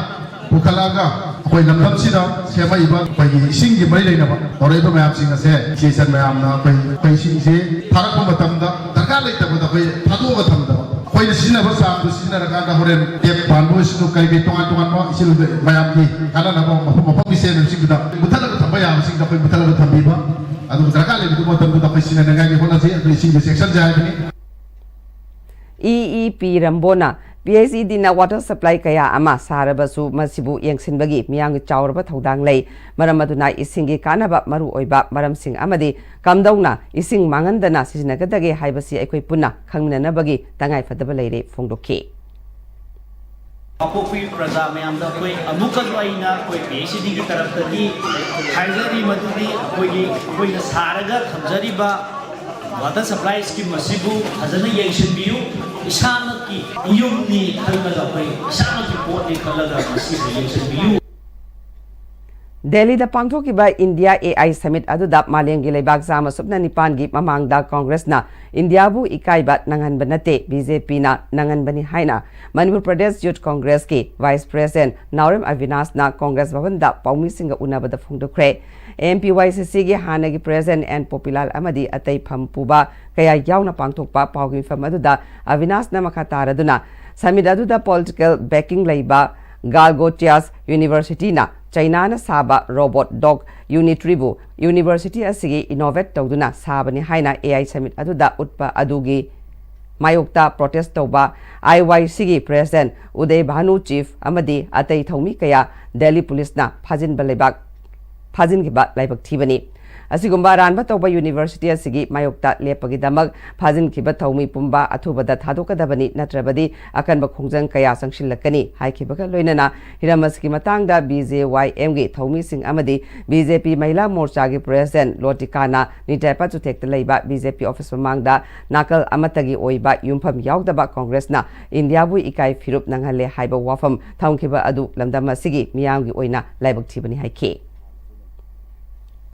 ꯄꯨꯈꯠꯂꯛꯑꯒ ꯑꯩꯈꯣꯏ ꯂꯝꯗꯝꯁꯤꯗ ꯁꯦꯝꯃꯛꯏꯕ ꯑꯩꯈꯣꯏꯒꯤ ꯏꯁꯤꯡꯒꯤ ꯃꯔꯤ ꯂꯩꯅꯕ ꯇꯧꯔꯛꯏꯕ ꯃꯌꯥꯝꯁꯤꯡ ꯑꯁꯦ ꯏꯆꯦ ꯏꯆꯟ ꯃꯌꯥꯝꯅ ꯑꯩꯈꯣꯏ ꯑꯩꯈꯣꯏ ꯏꯁꯤꯡꯁꯤ ꯊꯥꯔꯛꯄ ꯃꯇꯝꯗ ꯗꯔꯀꯥꯔ ꯂꯩꯇꯕꯗ ꯑꯩꯈꯣꯏ ꯊꯥꯗꯣꯛꯑꯒ ꯊꯝꯗꯕ, ꯑꯩꯈꯣꯏꯅ ꯁꯤꯖꯤꯟꯅꯕ ꯆꯥꯡꯗꯣ ꯁꯤꯖꯤꯟꯅꯔꯀꯥꯟꯗ ꯍꯣꯔꯦꯟ ꯇꯦꯞ ꯄꯥꯟꯕ ꯑꯣꯏꯁꯅꯨ, ꯀꯔꯤ ꯀꯔꯤ ꯇꯣꯉꯥꯟ ꯇꯣꯉꯥꯟꯕ ꯏꯁꯤꯡ ꯃꯌꯥꯝꯒꯤ ꯀꯥꯟꯅꯅꯕ ꯃꯐꯝ ꯃꯐꯝꯒꯤ ꯁꯦꯝꯃꯤꯕꯁꯤꯡꯗꯨꯗ ꯃꯨꯊꯠꯂꯒ ꯊꯝꯕ ꯌꯥꯕꯁꯤꯡꯗꯣ ꯑꯩꯈꯣꯏ ꯃꯨꯊꯠꯂꯒ ꯊꯝꯕꯤꯕ, ꯑꯗꯨꯒ ꯗꯔꯀꯥꯔ ꯂꯩꯕ ꯃꯇꯝꯗꯨꯗ ꯑꯩꯈꯣꯏ ꯁꯤꯖꯤꯟꯅꯅꯤꯡꯉꯥꯏꯒꯤ ꯍꯣꯠꯅꯁꯤ꯫ ꯑꯗꯨ ꯏꯁꯤꯡꯒꯤ ꯆꯦꯛꯁꯤꯟꯁꯦ ꯍꯥꯏꯕꯅꯤ꯫ ꯏ ꯏ ꯄꯤ ꯔꯝꯕꯣꯅ, ꯄꯤ ꯑꯩꯆ ꯏ ꯗꯤꯅ ꯋꯥꯇꯔ ꯁꯄ꯭ꯂꯥꯏ ꯀꯌꯥ ꯑꯃ ꯁꯥꯔꯕꯁꯨ ꯃꯁꯤꯕꯨ ꯌꯦꯡꯁꯤꯟꯕꯒꯤ ꯃꯤꯌꯥꯝꯒꯤ ꯆꯥꯎꯔꯕ ꯊꯧꯗꯥꯡ ꯂꯩ꯫ ꯃꯔꯝ ꯑꯗꯨꯅ ꯏꯁꯤꯡꯒꯤ ꯀꯥꯟꯅꯕ, ꯃꯔꯨ ꯑꯣꯏꯕ ꯃꯔꯝꯁꯤꯡ ꯑꯃꯗꯤ ꯀꯝꯗꯧꯅ ꯏꯁꯤꯡ ꯃꯥꯡꯍꯟꯗꯅ ꯁꯤꯖꯤꯟꯅꯒꯗꯒꯦ ꯍꯥꯏꯕꯁꯤ ꯑꯩꯈꯣꯏ ꯄꯨꯟꯅ ꯈꯪꯃꯤꯟꯅꯅꯕꯒꯤ ꯇꯉꯥꯏꯐꯗꯕ ꯂꯩꯔꯦ ꯐꯣꯡꯗꯣꯛꯈꯤ꯫ ꯀꯥꯡꯄꯣꯛꯄꯤ ꯄ꯭ꯔꯖꯥ ꯃꯌꯥꯝꯗ ꯑꯩꯈꯣꯏ ꯑꯃꯨꯛꯀꯁꯨ ꯑꯩꯅ ꯑꯩꯈꯣꯏ ꯄꯤ ꯑꯩꯆ ꯗꯤꯒꯤ ꯇꯔꯞꯇꯒꯤ ꯍꯥꯏꯖꯔꯤ ꯃꯗꯨꯗꯤ ꯑꯩꯈꯣꯏꯒꯤ ꯑꯩꯈꯣꯏꯅ ꯁꯥꯔꯒ ꯊꯝꯖꯔꯤꯕ ꯋꯥꯇꯔ ꯁꯄ꯭ꯂꯥꯏ ꯁ꯭ꯀꯤꯝ ꯑꯁꯤꯕꯨ ꯐꯖꯅ ꯌꯦꯡꯁꯤꯟꯕꯤꯌꯨ꯫ ꯏꯁꯥꯃꯛꯀꯤ ꯌꯨꯝꯅꯤ ꯈꯜꯂꯒ ꯑꯩꯈꯣꯏ ꯏꯁꯥꯃꯛꯀꯤ ꯄꯣꯠꯅꯤ ꯈꯜꯂꯒ ꯃꯁꯤꯕꯨ ꯌꯦꯡꯁꯤꯟꯕꯤꯌꯨ꯫ ꯗꯦꯜꯂꯤꯗ ꯄꯥꯡꯊꯣꯛꯈꯤꯕ ꯏꯟꯗꯤꯌꯥ ꯑꯦ ꯑꯥꯏ ꯁꯃꯤꯠ ꯑꯗꯨꯗ ꯃꯥꯂꯦꯝꯒꯤ ꯂꯩꯕꯥꯛ ꯆꯥꯝꯃ ꯁꯨꯞꯅ ꯅꯤꯄꯥꯟꯒꯤ ꯃꯃꯥꯡꯗ ꯀꯣꯡꯒ꯭ꯔꯦꯁꯅ ꯏꯟꯗꯤꯌꯥꯕꯨ ꯏꯀꯥꯏꯕ ꯅꯪꯍꯟꯕ ꯅꯠꯇꯦ, ꯕꯤ ꯖꯦ ꯄꯤꯅ ꯅꯪꯍꯟꯕꯅꯤ ꯍꯥꯏꯅ ꯃꯅꯤꯄꯨꯔ ꯄ꯭ꯔꯗꯦꯁ ꯌꯨꯊ ꯀꯣꯡꯒ꯭ꯔꯦꯁꯀꯤ ꯚꯥꯏꯁ ꯄ꯭ꯔꯦꯁꯤꯗꯦꯟꯠ ꯅꯥꯎꯔꯦꯝ ꯑꯕꯤꯅꯥꯁꯅ ꯀꯣꯡꯒ꯭ꯔꯦꯁ ꯚꯕꯟꯗ ꯄꯥꯎꯃꯤꯁꯤꯡꯒ ꯎꯅꯕꯗ ꯐꯣꯡꯗꯣꯛꯈ꯭ꯔꯦ꯫ ꯑꯦꯝ ꯄꯤ ꯋꯥꯏ ꯁꯤ ꯁꯤꯒꯤ ꯍꯥꯟꯅꯒꯤ ꯄ꯭ꯔꯦꯁꯤꯗꯦꯟꯠ ꯑꯦꯟ ꯄꯣꯄꯤꯂꯥꯜ ꯑꯃꯗꯤ ꯑꯇꯩ ꯐꯝ ꯄꯨꯕ ꯀꯌꯥ ꯌꯥꯎꯅ ꯄꯥꯡꯊꯣꯛꯄ ꯄꯥꯎꯒꯤ ꯃꯤꯐꯝ ꯑꯗꯨꯗ ꯑꯕꯤꯅꯥꯁꯅ ꯃꯈꯥ ꯇꯥꯔꯗꯨꯅ, ꯁꯃꯤꯠ ꯑꯗꯨꯗ ꯄꯣꯂꯤꯇꯤꯀꯦꯜ ꯕꯦꯀꯤꯡ ꯂꯩꯕ ꯒꯥꯜꯒꯣꯇꯤꯌꯥꯁ ꯌꯨꯅꯤꯚꯔꯁꯤꯇꯤꯅ ꯆꯩꯅꯥꯅ ꯁꯥꯕ ꯔꯣꯕꯣꯠ ꯗꯣꯒ ꯌꯨꯅꯤꯇ꯭ꯔꯤꯕꯨ ꯌꯨꯅꯤꯚꯔꯁꯤꯇꯤ ꯑꯁꯤꯒꯤ ꯏꯅꯣꯚꯦꯠ ꯇꯧꯗꯨꯅ ꯁꯥꯕꯅꯤ ꯍꯥꯏꯅ ꯑꯦ ꯑꯥꯏ ꯁꯃꯤꯠ ꯑꯗꯨꯗ ꯎꯠꯄ ꯑꯗꯨꯒꯤ ꯃꯥꯌꯣꯛꯇ ꯄ꯭ꯔꯣꯇꯦꯁ ꯇꯧꯕ ꯑꯥꯏ ꯋꯥꯏ ꯁꯤꯒꯤ ꯄ꯭ꯔꯦꯁꯤꯗꯦꯟꯠ ꯎꯗꯌ ꯚꯥꯅꯨ ꯆꯤꯐ ꯑꯃꯗꯤ ꯑꯇꯩ ꯊꯧꯃꯤ ꯀꯌꯥ ꯗꯦꯜꯂꯤ ꯄꯨꯂꯤꯁꯅ ꯐꯥꯖꯤꯟꯕ ꯂꯩꯕꯥꯛ, ꯐꯥꯖꯤꯟꯈꯤꯕ ꯂꯥꯏꯕꯛ ꯊꯤꯕꯅꯤ꯫ ꯑꯁꯤꯒꯨꯝꯕ ꯑꯔꯥꯟꯕ ꯇꯧꯕ ꯌꯨꯅꯤꯚꯔꯁꯤꯇꯤ ꯑꯁꯤꯒꯤ ꯃꯥꯌꯣꯛꯇ ꯂꯦꯞꯄꯒꯤꯗꯃꯛ ꯐꯥꯖꯤꯟꯈꯤꯕ ꯊꯧꯃꯤ ꯄꯨꯝꯕ ꯑꯊꯨꯕꯗ ꯊꯥꯗꯣꯛꯀꯗꯕꯅꯤ, ꯅꯠꯇ꯭ꯔꯕꯗꯤ ꯑꯀꯟꯕ ꯈꯣꯡꯖꯪ ꯀꯌꯥ ꯆꯪꯁꯤꯜꯂꯛꯀꯅꯤ ꯍꯥꯏꯈꯤꯕꯒ ꯂꯣꯏꯅꯅ ꯍꯤꯔꯝ ꯑꯁꯤꯒꯤ ꯃꯇꯥꯡꯗ ꯕꯤ ꯖꯦ ꯋꯥꯏ ꯑꯦꯝꯒꯤ ꯊꯧꯃꯤꯁꯤꯡ ꯑꯃꯗꯤ ꯕꯤ ꯖꯦ ꯄꯤ ꯃꯍꯤꯂꯥ ꯃꯣꯔꯆꯥꯒꯤ ꯄ꯭ꯔꯦꯁꯤꯗꯦꯟꯠ ꯂꯣꯇꯤꯀꯥꯅ ꯅꯤꯇꯥꯏꯄꯥ ꯆꯨꯊꯦꯛꯇ ꯂꯩꯕ ꯕꯤ ꯖꯦ ꯄꯤ ꯑꯣꯐꯤꯁ ꯃꯃꯥꯡꯗ ꯅꯥꯀꯜ ꯑꯃꯠꯇꯒꯤ ꯑꯣꯏꯕ ꯌꯨꯝꯐꯝ ꯌꯥꯎꯗꯕ ꯀꯣꯡꯒ꯭ꯔꯦꯁꯅ ꯏꯟꯗꯤꯌꯥꯕꯨ ꯏꯀꯥꯏ ꯐꯤꯔꯨꯞ ꯅꯪꯍꯜꯂꯦ ꯍꯥꯏꯕ ꯋꯥꯐꯝ ꯊꯝꯈꯤꯕ ꯑꯗꯨ ꯂꯝꯗꯝ ꯑꯁꯤꯒꯤ ꯃꯤꯌꯥꯝꯒꯤ ꯑꯣꯏꯅ ꯂꯥꯏꯕꯛ ꯊꯤꯕꯅꯤ ꯍꯥꯏꯈꯤ꯫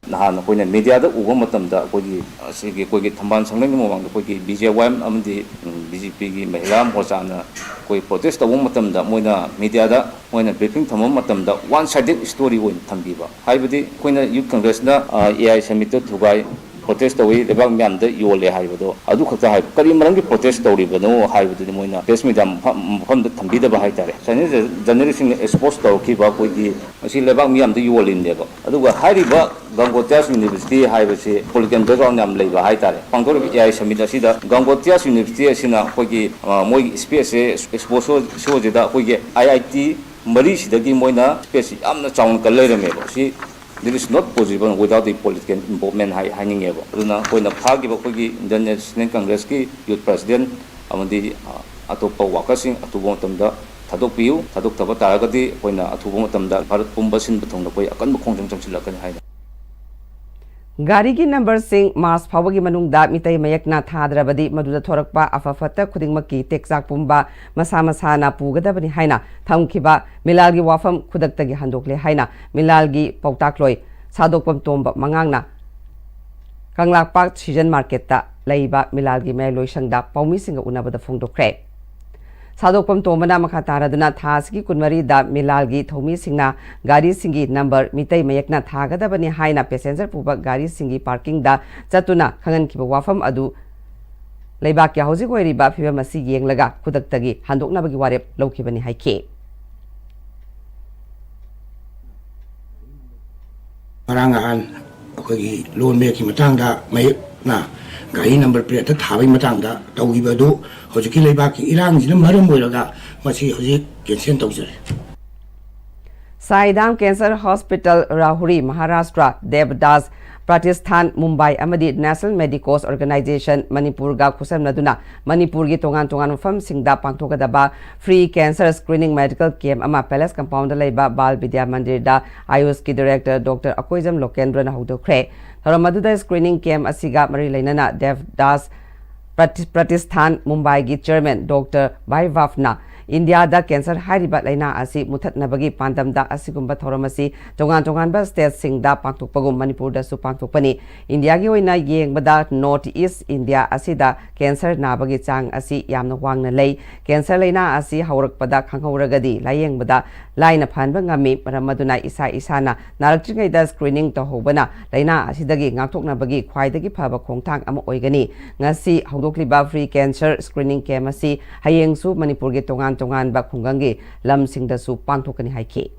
ꯅꯍꯥꯟ ꯑꯩꯈꯣꯏꯅ ꯃꯦꯗꯤꯌꯥꯗ ꯎꯕ ꯃꯇꯝꯗ ꯑꯩꯈꯣꯏꯒꯤ ꯑꯁꯤꯒꯤ ꯑꯩꯈꯣꯏꯒꯤ ꯊꯝꯕꯥꯜ ꯁꯪꯂꯦꯟꯒꯤ ꯃꯃꯥꯡꯗ ꯑꯩꯈꯣꯏꯒꯤ ꯕꯤ ꯖꯦ ꯋꯥꯏ ꯑꯦꯝ ꯑꯃꯗꯤ ꯕꯤ ꯖꯦ ꯄꯤꯒꯤ ꯃꯍꯤꯂꯥ ꯃꯣꯔꯆꯥꯅ ꯑꯩꯈꯣꯏ ꯄ꯭ꯔꯣꯇꯦꯁ ꯇꯧꯕ ꯃꯇꯝꯗ ꯃꯣꯏꯅ ꯃꯦꯗꯤꯌꯥꯗ ꯃꯣꯏꯅ ꯕ꯭ꯔꯤꯐꯤꯡ ꯊꯝꯕ ꯃꯇꯝꯗ ꯋꯥꯟ ꯁꯥꯏꯗꯦꯠ ꯁ꯭ꯇꯣꯔꯤ ꯑꯣꯏꯅ ꯊꯝꯕꯤꯕ꯫ ꯍꯥꯏꯕꯗꯤ ꯑꯩꯈꯣꯏꯅ ꯌꯨꯠ ꯀꯪꯒ꯭ꯔꯦꯁꯅ ꯑꯦ ꯑꯥꯏ ꯁꯃꯤꯠꯇ ꯊꯨꯒꯥꯏ, ꯄ꯭ꯔꯣꯇꯦꯁ ꯇꯧꯏ, ꯂꯩꯕꯥꯛ ꯃꯤꯌꯥꯝꯗ ꯌꯣꯜꯂꯦ ꯍꯥꯏꯕꯗꯣ ꯑꯗꯨ ꯈꯛꯇ ꯍꯥꯏꯕ꯫ ꯀꯔꯤ ꯃꯔꯝꯒꯤ ꯄ꯭ꯔꯣꯇꯦꯁ ꯇꯧꯔꯤꯕꯅꯣ ꯍꯥꯏꯕꯗꯨꯗꯤ ꯃꯣꯏꯅ ꯄ꯭ꯔꯦꯁ ꯃꯤꯗꯤꯌꯥ ꯃꯐꯝ, ꯃꯐꯝꯗ ꯊꯝꯕꯤꯗꯕ ꯍꯥꯏꯇꯥꯔꯦ꯫ ꯆꯥꯏꯅꯤꯁ ꯖꯔꯅꯦꯂꯤꯁꯁꯤꯡꯅ ꯑꯦꯛꯁꯄꯣꯖ ꯇꯧꯔꯛꯈꯤꯕ ꯑꯩꯈꯣꯏꯒꯤ ꯃꯁꯤ ꯂꯩꯕꯥꯛ ꯃꯤꯌꯥꯝꯗ ꯌꯣꯜꯂꯤꯕꯅꯦꯕ꯫ ꯑꯗꯨꯒ ꯍꯥꯏꯔꯤꯕ ꯒꯪꯒꯣꯇꯤꯌꯥꯁ ꯌꯨꯅꯤꯚꯔꯁꯤꯇꯤ ꯍꯥꯏꯕꯁꯤ ꯄꯣꯂꯤꯇꯤꯀꯦꯜ ꯕꯦꯛꯒ꯭ꯔꯥꯎꯟ ꯌꯥꯝ ꯂꯩꯕ ꯍꯥꯏꯇꯥꯔꯦ꯫ ꯄꯥꯡꯊꯣꯛꯂꯤꯕ ꯑꯦ ꯑꯥꯏ ꯁꯃꯤꯠ ꯑꯁꯤꯗ ꯒꯪꯒꯣꯇꯤꯌꯥꯁ ꯌꯨꯅꯤꯚꯔꯁꯤꯇꯤ ꯑꯁꯤꯅ ꯑꯩꯈꯣꯏꯒꯤ, ꯑ, ꯃꯣꯏꯒꯤ ꯁ꯭ꯄꯦꯁꯁꯦ, ꯑꯦꯛꯁꯄꯣꯖꯔ ꯁꯣꯁꯤꯗ ꯑꯩꯈꯣꯏꯒꯤ ꯑꯥꯏ ꯑꯥꯏ ꯇꯤ ꯃꯔꯤꯁꯤꯗꯒꯤ ꯃꯣꯏꯅ ꯁ꯭ꯄꯦꯁꯁꯤ ꯌꯥꯝꯅ ꯆꯥꯎꯅ ꯀꯜ ꯂꯩꯔꯝꯃꯦꯕ꯫ ꯁꯤ, this is not possible without the political involvement ꯍꯥꯏ, ꯍꯥꯏꯅꯤꯡꯉꯦꯕ꯫ ꯑꯗꯨꯅ ꯑꯩꯈꯣꯏꯅ ꯐꯥꯈꯤꯕ ꯑꯩꯈꯣꯏꯒꯤ ꯏꯟꯗꯤꯌꯟ ꯅꯦꯁꯅꯦꯜ ꯀꯪꯒ꯭ꯔꯦꯁꯀꯤ ꯌꯨꯠ ꯄ꯭ꯔꯦꯁꯤꯗꯦꯟꯠ ꯑꯃꯗꯤ, ꯑ, ꯑꯇꯣꯞꯄ ꯋꯥꯀꯔꯁꯤꯡ ꯑꯊꯨꯕ ꯃꯇꯝꯗ ꯊꯥꯗꯣꯛꯄꯤꯌꯨ꯫ ꯊꯥꯗꯣꯛꯇꯕ ꯇꯥꯔꯒꯗꯤ ꯑꯩꯈꯣꯏꯅ ꯑꯊꯨꯕ ꯃꯇꯝꯗ ꯚꯥꯔꯠ ꯄꯨꯝꯕ ꯁꯤꯟꯕ ꯊꯨꯡꯅ ꯑꯩꯈꯣꯏ ꯑꯀꯟꯕ ꯈꯣꯡꯖꯪ ꯆꯪꯁꯤꯜꯂꯛꯀꯅꯤ ꯍꯥꯏꯅ ꯒꯥꯔꯤꯒꯤ ꯅꯝꯕꯔꯁꯤꯡ ꯃꯥꯔꯆ ꯐꯥꯎꯕꯒꯤ ꯃꯅꯨꯡꯗ ꯃꯤꯇꯩ ꯃꯌꯦꯛꯅ ꯊꯥꯗ꯭ꯔꯕꯗꯤ ꯃꯗꯨꯗ ꯊꯣꯔꯛꯄ ꯑꯐ ꯐꯠꯇ ꯈꯨꯗꯤꯡꯃꯛꯀꯤ ꯇꯦꯛꯆꯥꯛ ꯄꯨꯝꯕ ꯃꯁꯥ ꯃꯁꯥꯅ ꯄꯨꯒꯗꯕꯅꯤ ꯍꯥꯏꯅ ꯊꯝꯈꯤꯕ ꯃꯤꯂꯥꯜꯒꯤ ꯋꯥꯐꯝ ꯈꯨꯗꯛꯇꯒꯤ ꯍꯟꯗꯣꯛꯂꯦ ꯍꯥꯏꯅ ꯃꯤꯂꯥꯜꯒꯤ ꯄꯥꯎꯇꯥꯛꯂꯣꯏ ꯁꯥꯗꯣꯛꯄꯝ ꯇꯣꯝꯕ ꯃꯉꯥꯡꯅ ꯀꯪꯂꯥꯄꯥꯛ ꯁꯤꯖꯟ ꯃꯥꯔꯀꯦꯠꯇ ꯂꯩꯕ ꯃꯤꯂꯥꯜꯒꯤ ꯃꯌꯥꯏꯂꯣꯏꯁꯪꯗ ꯄꯥꯎꯃꯤꯁꯤꯡꯒ ꯎꯅꯕꯗ ꯐꯣꯡꯗꯣꯛꯈ꯭ꯔꯦ꯫ ꯁꯥꯗꯣꯛꯄꯝ ꯇꯣꯝꯕꯅ ꯃꯈꯥ ꯇꯥꯔꯗꯨꯅ ꯊꯥ ꯑꯁꯤꯒꯤ ꯀꯨꯟꯃꯔꯤꯗ ꯃꯤꯂꯥꯜꯒꯤ ꯊꯧꯃꯤꯁꯤꯡꯅ ꯒꯥꯔꯤꯁꯤꯡꯒꯤ ꯅꯝꯕꯔ ꯃꯤꯇꯩ ꯃꯌꯦꯛꯅ ꯊꯥꯒꯗꯕꯅꯤ ꯍꯥꯏꯅ ꯄꯦꯁꯦꯟꯖꯔ ꯄꯨꯕ ꯒꯥꯔꯤꯁꯤꯡꯒꯤ ꯄꯥꯔꯀꯤꯡꯗ ꯆꯠꯇꯨꯅ ꯈꯪꯍꯟꯈꯤꯕ ꯋꯥꯐꯝ ꯑꯗꯨ ꯂꯩꯕꯥꯛꯀꯤ ꯍꯧꯖꯤꯛ ꯑꯣꯏꯔꯤꯕ ꯐꯤꯕꯝ ꯑꯁꯤ ꯌꯦꯡꯂꯒ ꯈꯨꯗꯛꯇꯒꯤ ꯍꯟꯗꯣꯛꯅꯕꯒꯤ ꯋꯥꯔꯦꯞ ꯂꯧꯈꯤꯕꯅꯤ ꯍꯥꯏꯈꯤ꯫ ꯉꯔꯥꯡ ꯅꯍꯥꯟ ꯑꯩꯈꯣꯏꯒꯤ ꯂꯣꯟ ꯃꯌꯦꯛꯀꯤ ꯃꯇꯥꯡꯗ ꯃꯌꯦꯛꯅ ꯒꯥꯔꯤ ꯅꯝꯕꯔ ꯄ꯭ꯂꯦꯠꯇ ꯊꯥꯕꯒꯤ ꯃꯇꯥꯡꯗ ꯇꯧꯈꯤꯕ ꯑꯗꯨ ꯍꯧꯖꯤꯛꯀꯤ ꯂꯩꯕꯥꯛꯀꯤ ꯏꯔꯥꯡꯁꯤꯅ ꯃꯔꯝ ꯑꯣꯏꯔꯒ ꯃꯁꯤ ꯍꯧꯖꯤꯛ ꯀꯦꯟꯁꯦꯜ ꯇꯧꯖꯔꯦ꯫ Saidham cancer hospital, Rahuri, Maharashtra. ꯗꯦꯕꯗꯥꯁ ꯄ꯭ꯔꯇꯤꯁꯊꯥꯟ, ꯃꯨꯝꯕꯥꯏ ꯑꯃꯗꯤ ꯅꯦꯁꯅꯦꯜ ꯃꯦꯗꯤꯀꯣꯁ ꯑꯣꯔꯒꯅꯥꯏꯖꯦꯁꯟ, ꯃꯅꯤꯄꯨꯔꯒ ꯈꯨꯠꯁꯝꯅꯗꯨꯅ ꯃꯅꯤꯄꯨꯔꯒꯤ ꯇꯣꯉꯥꯟ ꯇꯣꯉꯥꯟꯕ ꯃꯐꯝꯁꯤꯡꯗ ꯄꯥꯡꯊꯣꯛꯀꯗꯕ free cancer screening medical camp ꯑꯃ ꯄꯦꯂꯦꯁ ꯀꯝꯄꯥꯎꯟꯗ ꯂꯩꯕ ꯕꯥꯜ ꯕꯤꯗ꯭ꯌꯥ ꯃꯟꯗꯤꯔꯗ ꯑꯌꯨꯁꯀꯤ ꯗꯤꯔꯦꯛꯇꯔ ꯗꯣꯛꯇꯔ ꯑꯀꯣꯏꯖꯝ ꯂꯣꯀꯦꯟꯗ꯭ꯔꯅ ꯍꯧꯗꯣꯛꯈ꯭ꯔꯦ꯫ ꯊꯧꯔꯝ ꯑꯗꯨꯗ ꯁ꯭ꯀ꯭ꯔꯤꯅꯤꯡ ꯀꯦꯝꯞ ꯑꯁꯤꯒ ꯃꯔꯤ ꯂꯩꯅꯅ ꯗꯦꯕꯗꯥꯁ ꯄ꯭ꯔꯇꯤ-, ꯄ꯭ꯔꯇꯤꯁꯊꯥꯟ ꯃꯨꯝꯕꯥꯏꯒꯤ ꯆꯤꯌꯔꯃꯦꯟ ꯗꯣꯛꯇꯔ ꯚꯥꯏꯚꯥꯚꯅ ꯏꯟꯗꯤꯌꯥꯗ ꯀꯦꯟꯁꯔ ꯍꯥꯏꯔꯤꯕ ꯂꯥꯏꯅꯥ ꯑꯁꯤ ꯃꯨꯊꯠꯅꯕꯒꯤ ꯄꯥꯟꯗꯝꯗ ꯑꯁꯤꯒꯨꯝꯕ ꯊꯧꯔꯝ ꯑꯁꯤ ꯇꯣꯉꯥꯟ ꯇꯣꯉꯥꯟꯕ ꯁ꯭ꯇꯦꯠꯁꯤꯡꯗ ꯄꯥꯡꯊꯣꯛꯄꯒꯨꯝ ꯃꯅꯤꯄꯨꯔꯗꯁꯨ ꯄꯥꯡꯊꯣꯛꯄꯅꯤ꯫ ꯏꯟꯗꯤꯌꯥꯒꯤ ꯑꯣꯏꯅ ꯌꯦꯡꯕꯗ ꯅꯣꯔꯠ ꯏꯁ ꯏꯟꯗꯤꯌꯥ ꯑꯁꯤꯗ ꯀꯦꯟꯁꯔ ꯅꯥꯕꯒꯤ ꯆꯥꯡ ꯑꯁꯤ ꯌꯥꯝꯅ ꯋꯥꯡꯅ ꯂꯩ꯫ ꯀꯦꯟꯁꯔ ꯂꯥꯏꯅꯥ ꯑꯁꯤ ꯍꯧꯔꯛꯄꯗ ꯈꯪꯍꯧꯔꯒꯗꯤ ꯂꯥꯌꯦꯡꯕꯗ ꯂꯥꯏꯅ ꯐꯍꯟꯕ ꯉꯝꯃꯤ꯫ ꯃꯔꯝ ꯑꯗꯨꯅ ꯏꯁꯥ ꯏꯁꯥꯅ ꯅꯥꯔꯛꯇ꯭ꯔꯤꯉꯩꯗ ꯁ꯭ꯀ꯭ꯔꯤꯅꯤꯡ ꯇꯧꯍꯧꯕꯅ ꯂꯥꯏꯅꯥ ꯑꯁꯤꯗꯒꯤ ꯉꯥꯛꯊꯣꯛꯅꯕꯒꯤ ꯈ꯭ꯋꯥꯏꯗꯒꯤ ꯐꯕ ꯈꯣꯡꯊꯥꯡ ꯑꯃ ꯑꯣꯏꯒꯅꯤ꯫ ꯉꯁꯤ ꯍꯧꯗꯣꯛꯂꯤꯕ ꯐ꯭ꯔꯤ ꯀꯦꯟꯁꯔ ꯁ꯭ꯀ꯭ꯔꯤꯅꯤꯡ ꯀꯦꯝꯞ ꯑꯁꯤ ꯍꯌꯦꯡꯁꯨ ꯃꯅꯤꯄꯨꯔꯒꯤ ꯇꯣꯉꯥꯟ ꯇꯣꯉꯥꯟꯕ ꯈꯨꯡꯒꯪꯒꯤ ꯂꯝꯁꯤꯡꯗꯁꯨ ꯄꯥꯡꯊꯣꯛꯀꯅꯤ ꯍꯥꯏꯈꯤ꯫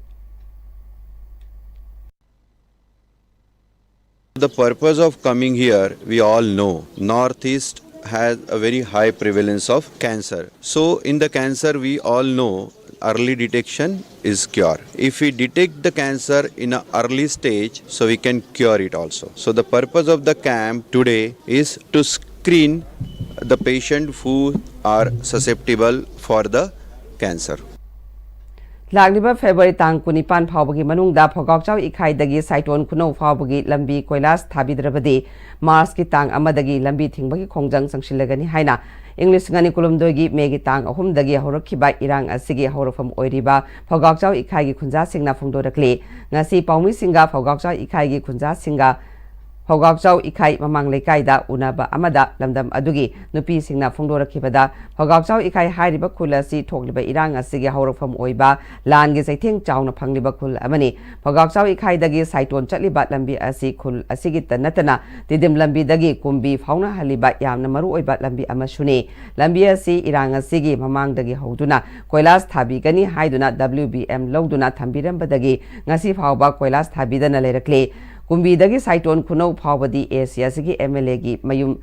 The purpose of coming here, we all know, Northeast has a very high prevalence of cancer. So, in the cancer, we all know early detection is cure. If we detect the cancer in an early stage, so we can cure it also. So, the purpose of the camp today is to screen the patient who are susceptible for the cancer. ꯂꯥꯛꯂꯤꯕ February ꯇꯥꯡ ꯀꯨꯟꯅꯤꯄꯥꯟ ꯐꯥꯎꯕꯒꯤ ꯃꯅꯨꯡꯗ ꯐꯧꯒꯥꯛꯆꯥꯎ ꯏꯀꯥꯏꯗꯒꯤ ꯁꯥꯏꯇꯣꯟ ꯈꯨꯅꯧ ꯐꯥꯎꯕꯒꯤ ꯂꯝꯕꯤ ꯀꯣꯏꯂꯥꯁ ꯊꯥꯕꯤꯗ꯭ꯔꯕꯗꯤ ꯃꯥꯔꯆꯀꯤ ꯇꯥꯡ ꯑꯃꯗꯒꯤ ꯂꯝꯕꯤ ꯊꯤꯡꯕꯒꯤ ꯈꯣꯡꯖꯪ ꯆꯪꯁꯤꯜꯂꯒꯅꯤ ꯍꯥꯏꯅ ꯏꯪ ꯂꯤꯁꯤꯡ ꯑꯅꯤ ꯀꯨꯟꯍꯨꯝꯗꯣꯏꯒꯤ ꯃꯦꯒꯤ ꯇꯥꯡ ꯑꯍꯨꯝꯗꯒꯤ ꯍꯧꯔꯛꯈꯤꯕ ꯏꯔꯥꯡ ꯑꯁꯤꯒꯤ ꯍꯧꯔꯛꯐꯝ ꯑꯣꯏꯔꯤꯕ ꯐꯧꯒꯥꯛꯆꯥꯎ ꯏꯀꯥꯏꯒꯤ ꯈꯨꯟꯖꯥꯁꯤꯡꯅ ꯐꯣꯡꯗꯣꯔꯛꯂꯤ꯫ ꯉꯁꯤ ꯄꯥꯎꯃꯤꯁꯤꯡꯒ ꯐꯧꯒꯥꯛꯆꯥꯎ ꯏꯀꯥꯏꯒꯤ ꯈꯨꯟꯖꯥꯁꯤꯡꯒ ꯐꯧꯒꯥꯛꯆꯥꯎ ꯏꯀꯥꯏ ꯃꯃꯥꯡ ꯂꯩꯀꯥꯏꯗ ꯎꯅꯕ ꯑꯃꯗ ꯂꯝꯗꯝ ꯑꯗꯨꯒꯤ ꯅꯨꯄꯤꯁꯤꯡꯅ ꯐꯣꯡꯗꯣꯔꯛꯈꯤꯕꯗ, ꯐꯧꯒꯥꯛꯆꯥꯎ ꯏꯀꯥꯏ ꯍꯥꯏꯔꯤꯕ ꯈꯨꯜ ꯑꯁꯤ ꯊꯣꯛꯂꯤꯕ ꯏꯔꯥꯡ ꯑꯁꯤꯒꯤ ꯍꯧꯔꯛꯐꯝ ꯑꯣꯏꯕ ꯂꯥꯟꯒꯤ ꯆꯩꯊꯦꯡ ꯆꯥꯎꯅ ꯐꯪꯂꯤꯕ ꯈꯨꯜ ꯑꯃꯅꯤ꯫ ꯐꯧꯒꯥꯛꯆꯥꯎ ꯏꯀꯥꯏꯗꯒꯤ ꯁꯥꯏꯇꯣꯟ ꯆꯠꯂꯤꯕ ꯂꯝꯕꯤ ꯑꯁꯤ ꯈꯨꯜ ꯑꯁꯤꯒꯤꯇ ꯅꯠꯇꯅ ꯇꯤꯗꯤꯝ ꯂꯝꯕꯤꯗꯒꯤ ꯀꯨꯝꯕꯤ ꯐꯥꯎꯅꯍꯜꯂꯤꯕ ꯌꯥꯝꯅ ꯃꯔꯨ ꯑꯣꯏꯕ ꯂꯝꯕꯤ ꯑꯃꯁꯨꯅꯤ꯫ ꯂꯝꯕꯤ ꯑꯁꯤ ꯏꯔꯥꯡ ꯑꯁꯤꯒꯤ ꯃꯃꯥꯡꯗꯒꯤ ꯍꯧꯗꯨꯅ ꯀꯣꯏꯂꯥꯁ ꯊꯥꯕꯤꯒꯅꯤ ꯍꯥꯏꯗꯨꯅ W B M ꯂꯧꯗꯨꯅ ꯊꯝꯕꯤꯔꯝꯕꯗꯒꯤ ꯉꯁꯤ ꯐꯥꯎꯕ ꯀꯣꯏꯂꯥꯁ ꯊꯥꯕꯤꯗꯅ ꯂꯩꯔꯛꯂꯤ꯫ ꯀꯨꯝꯕꯤꯗꯒꯤ ꯁꯥꯏꯇꯣꯟ ꯈꯨꯅꯧ ꯐꯥꯎꯕꯗꯤ A C ꯑꯁꯤꯒꯤ M L A ꯒꯤ ꯃꯌꯨꯝ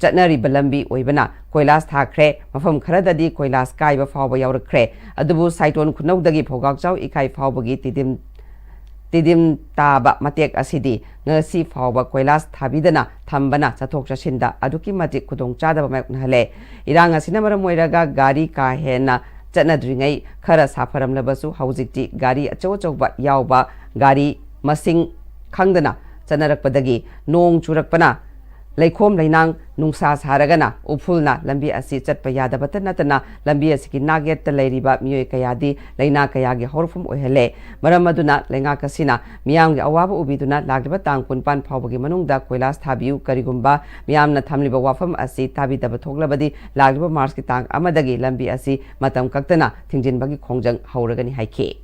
ꯆꯠꯅꯔꯤꯕ ꯂꯝꯕꯤ ꯑꯣꯏꯕꯅ ꯀꯣꯏꯂꯥꯁ ꯊꯥꯈ꯭ꯔꯦ꯫ ꯃꯐꯝ ꯈꯔꯗꯗꯤ ꯀꯣꯏꯂꯥꯁ ꯀꯥꯏꯕ ꯐꯥꯎꯕ ꯌꯥꯎꯔꯛꯈ꯭ꯔꯦ꯫ ꯑꯗꯨꯕꯨ ꯁꯥꯏꯇꯣꯟ ꯈꯨꯅꯧꯗꯒꯤ ꯐꯧꯒꯥꯛꯆꯥꯎ ꯏꯀꯥꯏ ꯐꯥꯎꯕꯒꯤ ꯇꯤꯗꯤꯝ, ꯇꯤꯗꯤꯝ ꯇꯥꯕ ꯃꯇꯦꯛ ꯑꯁꯤꯗꯤ ꯉꯁꯤ ꯐꯥꯎꯕ ꯀꯣꯏꯂꯥꯁ ꯊꯥꯕꯤꯗꯅ ꯊꯝꯕꯅ ꯆꯠꯊꯣꯛ ꯆꯠꯁꯤꯟꯗ ꯑꯗꯨꯛꯀꯤ ꯃꯇꯤꯛ ꯈꯨꯗꯣꯡꯆꯥꯗꯕ ꯃꯥꯌꯣꯛꯅꯍꯜꯂꯦ꯫ ꯏꯔꯥꯡ ꯑꯁꯤꯅ ꯃꯔꯝ ꯑꯣꯏꯔꯒ ꯒꯥꯔꯤ ꯀꯥ ꯍꯦꯟꯅ ꯆꯠꯅꯗ꯭ꯔꯤꯉꯩ ꯈꯔ ꯁꯥꯐꯔꯝꯂꯕꯁꯨ ꯍꯧꯖꯤꯛꯇꯤ ꯒꯥꯔꯤ ꯑꯆꯧ ꯑꯆꯧꯕ ꯌꯥꯎꯕ ꯒꯥꯔꯤ ꯃꯁꯤꯡ ꯈꯪꯗꯅ ꯆꯠꯅꯔꯛꯄꯗꯒꯤ ꯅꯣꯡ ꯆꯨꯔꯛꯄꯅ ꯂꯩꯈꯣꯝ ꯂꯩꯅꯥꯡ, ꯅꯨꯡꯁꯥ ꯁꯥꯔꯒꯅ ꯎꯐꯨꯜꯅ ꯂꯝꯕꯤ ꯑꯁꯤ ꯆꯠꯄ ꯌꯥꯗꯕꯇ ꯅꯠꯇꯅ ꯂꯝꯕꯤ ꯑꯁꯤꯒꯤ ꯅꯥꯛꯌꯦꯠꯇ ꯂꯩꯔꯤꯕ ꯃꯤꯑꯣꯏ ꯀꯌꯥꯗꯤ ꯂꯩꯅꯥ ꯀꯌꯥꯒꯤ ꯍꯧꯔꯛꯐꯝ ꯑꯣꯏꯍꯜꯂꯦ꯫ ꯃꯔꯝ ꯑꯗꯨꯅ ꯂꯩꯉꯥꯛ ꯑꯁꯤꯅ ꯃꯤꯌꯥꯝꯒꯤ ꯑꯋꯥꯕ ꯎꯕꯤꯗꯨꯅ ꯂꯥꯛꯂꯤꯕ ꯇꯥꯡ ꯀꯨꯟꯅꯤꯄꯥꯟ ꯐꯥꯎꯕꯒꯤ ꯃꯅꯨꯡꯗ ꯀꯣꯏꯂꯥꯁ ꯊꯥꯕꯤꯌꯨ꯫ ꯀꯔꯤꯒꯨꯝꯕ ꯃꯤꯌꯥꯝꯅ ꯊꯝꯂꯤꯕ ꯋꯥꯐꯝ ꯑꯁꯤ ꯇꯥꯕꯤꯗꯕ ꯊꯣꯛꯂꯕꯗꯤ ꯂꯥꯛꯂꯤꯕ ꯃꯥꯔꯆꯀꯤ ꯇꯥꯡ ꯑꯃꯗꯒꯤ ꯂꯝꯕꯤ ꯑꯁꯤ ꯃꯇꯝ ꯀꯛꯇꯅ ꯊꯤꯡꯖꯤꯟꯕꯒꯤ ꯈꯣꯡꯖꯪ ꯍꯧꯔꯒꯅꯤ ꯍꯥꯏꯈꯤ꯫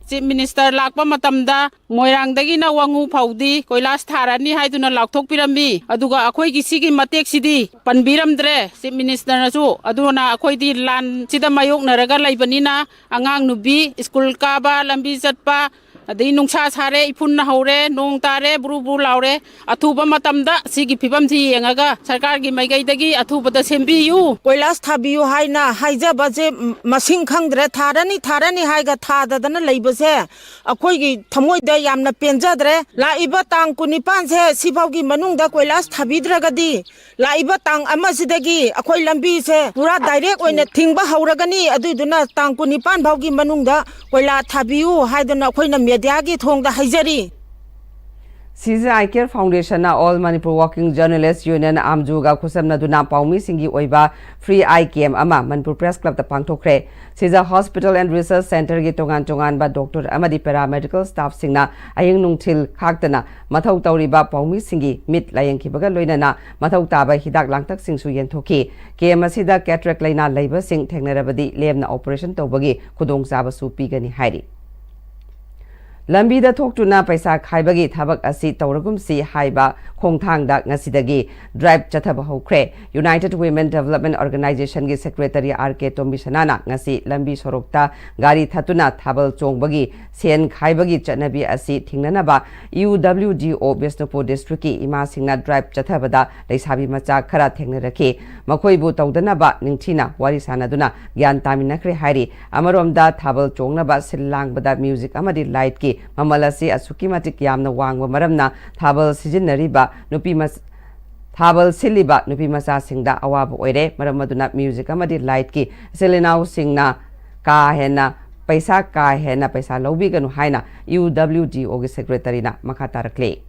ꯆꯤꯐ ꯃꯤꯅꯤꯁꯇꯔ ꯂꯥꯛꯄ ꯃꯇꯝꯗ ꯃꯣꯏꯔꯥꯡꯗꯒꯤꯅ ꯋꯥꯉꯨ ꯐꯥꯎꯗꯤ ꯀꯣꯏꯂꯥꯁ ꯊꯥꯔꯅꯤ ꯍꯥꯏꯗꯨꯅ ꯂꯥꯎꯊꯣꯛꯄꯤꯔꯝꯃꯤ꯫ ꯑꯗꯨꯒ ꯑꯩꯈꯣꯏꯒꯤ ꯁꯤꯒꯤ ꯃꯇꯦꯛꯁꯤꯗꯤ ꯄꯟꯕꯤꯔꯝꯗ꯭ꯔꯦ ꯆꯤꯐ ꯃꯤꯅꯤꯁꯇꯔꯅꯁꯨ꯫ ꯑꯗꯨꯅ ꯑꯩꯈꯣꯏꯗꯤ ꯂꯥꯟꯁꯤꯗ ꯃꯥꯌꯣꯛꯅꯔꯒ ꯂꯩꯕꯅꯤꯅ ꯑꯉꯥꯡ ꯅꯨꯕꯤ ꯁ꯭ꯀꯨꯜ ꯀꯥꯕ, ꯂꯝꯕꯤ ꯆꯠꯄ, ꯑꯗꯩ ꯅꯨꯡꯁꯥ ꯁꯥꯔꯦ, ꯏꯐꯨꯟꯅ ꯍꯧꯔꯦ, ꯅꯣꯡ ꯇꯥꯔꯦ, ꯕꯨꯔꯨ ꯕꯨꯔꯨ ꯂꯥꯎꯔꯦ꯫ ꯑꯊꯨꯕ ꯃꯇꯝꯗ ꯁꯤꯒꯤ ꯐꯤꯕꯝꯁꯤ ꯌꯦꯡꯉꯒ ꯁꯔꯀꯥꯔꯒꯤ ꯃꯥꯏꯀꯩꯗꯒꯤ ꯑꯊꯨꯕꯗ ꯁꯦꯝꯕꯤꯌꯨ꯫ ꯀꯣꯏꯂꯥꯁ ꯊꯥꯕꯤꯌꯨ ꯍꯥꯏꯅ ꯍꯥꯏꯖꯕꯁꯦ ꯃꯁꯤꯡ ꯈꯪꯗ꯭ꯔꯦ꯫ ꯊꯥꯔꯅꯤ, ꯊꯥꯔꯅꯤ ꯍꯥꯏꯒ ꯊꯥꯗꯗꯅ ꯂꯩꯕꯁꯦ ꯑꯩꯈꯣꯏꯒꯤ ꯊꯃꯣꯏꯗ ꯌꯥꯝꯅ ꯄꯦꯟꯖꯗ꯭ꯔꯦ꯫ ꯂꯥꯛꯏꯕ ꯇꯥꯡ ꯀꯨꯟꯅꯤꯄꯥꯟꯁꯦ ꯁꯤꯐꯥꯎꯒꯤ ꯃꯅꯨꯡꯗ ꯀꯣꯏꯂꯥꯁ ꯊꯥꯕꯤꯗ꯭ꯔꯒꯗꯤ ꯂꯥꯛꯏꯕ ꯇꯥꯡ ꯑꯃꯁꯤꯗꯒꯤ ꯑꯩꯈꯣꯏ ꯂꯝꯕꯤꯁꯦ ꯄꯨꯔꯥ ꯗꯥꯏꯔꯦꯛ ꯑꯣꯏꯅ ꯊꯤꯡꯕ ꯍꯧꯔꯒꯅꯤ꯫ ꯑꯗꯨꯏꯗꯨꯅ ꯇꯥꯡ ꯀꯨꯟꯅꯤꯄꯥꯟ ꯐꯥꯎꯒꯤ ꯃꯅꯨꯡꯗ ꯀꯣꯏꯂꯥ ꯊꯥꯕꯤꯌꯨ ꯍꯥꯏꯗꯅ ꯑꯩꯈꯣꯏꯅ ꯃꯦꯗꯤꯌꯥꯒꯤ ꯊꯣꯡꯗ ꯍꯥꯏꯖꯔꯤ꯫ ꯁꯤꯖ ꯑꯥꯏ ꯀꯦꯌꯔ ꯐꯥꯎꯟꯗꯦꯁꯟꯅ all Manipur working journalists union, ꯑꯥꯝꯖꯨꯒ ꯈꯨꯠꯁꯝꯅꯗꯨꯅ ꯄꯥꯎꯃꯤꯁꯤꯡꯒꯤ ꯑꯣꯏꯕ ꯐ꯭ꯔꯤ ꯑꯥꯏ ꯀꯦꯝ ꯑꯃ ꯃꯅꯤꯄꯨꯔ ꯄ꯭ꯔꯦꯁ ꯀ꯭ꯂꯕꯇ ꯄꯥꯡꯊꯣꯛꯈ꯭ꯔꯦ꯫ ꯁꯤꯖ ꯍꯣꯁꯄꯤꯇꯥꯜ ꯑꯦꯟ ꯔꯤꯁꯔꯆ ꯁꯦꯟꯇꯔꯒꯤ ꯇꯣꯉꯥꯟ ꯇꯣꯉꯥꯟꯕ ꯗꯣꯛꯇꯔ ꯑꯃꯗꯤ ꯄꯦꯔꯥꯃꯦꯗꯤꯀꯦꯜ ꯁ꯭ꯇꯥꯐꯁꯤꯡꯅ ꯑꯍꯤꯡ ꯅꯨꯡꯊꯤꯜ ꯈꯥꯛꯇꯅ ꯃꯊꯧ ꯇꯧꯔꯤꯕ ꯄꯥꯎꯃꯤꯁꯤꯡꯒꯤ ꯃꯤꯠ ꯂꯥꯌꯦꯡꯈꯤꯕꯒ ꯂꯣꯏꯅꯅ ꯃꯊꯧ ꯇꯥꯕ ꯍꯤꯗꯥꯛ ꯂꯥꯡꯊꯛꯁꯤꯡꯁꯨ ꯌꯦꯟꯊꯣꯛꯈꯤ꯫ ꯀꯦꯝ ꯑꯁꯤꯗ ꯀꯦꯇꯔꯦꯛ ꯂꯥꯏꯅꯥ ꯂꯩꯕꯁꯤꯡ ꯊꯦꯡꯅꯔꯕꯗꯤ ꯂꯦꯝꯅ ꯑꯣꯄꯔꯦꯁꯟ ꯇꯧꯕꯒꯤ ꯈꯨꯗꯣꯡꯆꯥꯕꯁꯨ ꯄꯤꯒꯅꯤ ꯍꯥꯏꯔꯤ꯫ ꯂꯝꯕꯤꯗ ꯊꯣꯛꯇꯨꯅ ꯄꯩꯁꯥ ꯈꯥꯏꯕꯒꯤ ꯊꯕꯛ ꯑꯁꯤ ꯇꯧꯔꯒꯨꯝꯁꯤ ꯍꯥꯏꯕ ꯈꯣꯡꯊꯥꯡꯗ ꯉꯁꯤꯗꯒꯤ ꯗ꯭ꯔꯥꯏꯚ ꯆꯠꯊꯕ ꯍꯧꯈ꯭ꯔꯦ꯫ ꯌꯨꯅꯥꯏꯇꯦꯗ ꯋꯤꯃꯦꯟ ꯗꯤꯚꯦꯂꯞꯃꯦꯟ ꯑꯣꯔꯒꯅꯥꯏꯖꯦꯁꯟꯒꯤ ꯁꯦꯀ꯭ꯔꯦꯇꯔꯤ ꯑꯥꯔ ꯀꯦ ꯇꯣꯝꯕꯤꯁꯅꯥꯅ ꯉꯁꯤ ꯂꯝꯕꯤ ꯁꯣꯔꯣꯛꯇ ꯒꯥꯔꯤ ꯊꯠꯇꯨꯅ ꯊꯥꯕꯜ ꯆꯣꯡꯕꯒꯤ ꯁꯦꯟ ꯈꯥꯏꯕꯒꯤ ꯆꯠꯅꯕꯤ ꯑꯁꯤ ꯊꯤꯡꯅꯅꯕ ꯌꯨ ꯗꯕ꯭ꯂꯤꯌꯨ ꯗꯤ ꯑꯣ ꯕꯤꯁꯅꯨꯄꯨꯔ ꯗꯤꯁꯇ꯭ꯔꯤꯛꯀꯤ ꯏꯃꯥꯁꯤꯡꯅ ꯗ꯭ꯔꯥꯏꯚ ꯆꯠꯊꯕꯗ ꯂꯩꯁꯥꯕꯤ ꯃꯆꯥ ꯈꯔ ꯊꯦꯡꯅꯔꯛꯈꯤ꯫ ꯃꯈꯣꯏꯕꯨ ꯇꯧꯗꯅꯕ ꯅꯤꯡꯊꯤꯅ ꯋꯥꯔꯤ ꯁꯥꯟꯅꯗꯨꯅ ꯒ꯭ꯌꯥꯟ ꯇꯥꯃꯤꯟꯅꯈ꯭ꯔꯦ ꯍꯥꯏꯔꯤ꯫ ꯑꯃꯔꯣꯝꯗ ꯊꯥꯕꯜ ꯆꯣꯡꯅꯕ ꯁꯤꯜ ꯂꯥꯡꯕꯗ ꯃ꯭ꯌꯨꯖꯤꯛ ꯑꯃꯗꯤ ꯂꯥꯏꯠꯀꯤ ꯃꯃꯜ ꯑꯁꯤ ꯑꯁꯨꯛꯀꯤ ꯃꯇꯤꯛ ꯌꯥꯝꯅ ꯋꯥꯡꯕ ꯃꯔꯝꯅ ꯊꯥꯕꯜ ꯁꯤꯖꯤꯟꯅꯔꯤꯕ ꯅꯨꯄꯤ ꯃꯆ-, ꯊꯥꯕꯜ ꯁꯤꯜꯂꯤꯕ ꯅꯨꯄꯤ ꯃꯆꯥꯁꯤꯡꯗ ꯑꯋꯥꯕ ꯑꯣꯏꯔꯦ꯫ ꯃꯔꯝ ꯑꯗꯨꯅ ꯃ꯭ꯌꯨꯖꯤꯛ ꯑꯃꯗꯤ ꯂꯥꯏꯠꯀꯤ ꯏꯆꯤꯜ ꯏꯅꯥꯎꯁꯤꯡꯅ ꯀꯥ ꯍꯦꯟꯅ ꯄꯩꯁꯥ, ꯀꯥ ꯍꯦꯟꯅ ꯄꯩꯁꯥ ꯂꯧꯕꯤꯒꯅꯨ ꯍꯥꯏꯅ ꯌꯨ ꯗꯕ꯭ꯂꯤꯌꯨ ꯗꯤ ꯑꯣꯒꯤ ꯁꯦꯀ꯭ꯔꯦꯇꯔꯤꯅ ꯃꯈꯥ ꯇꯥꯔꯛꯂꯤ꯫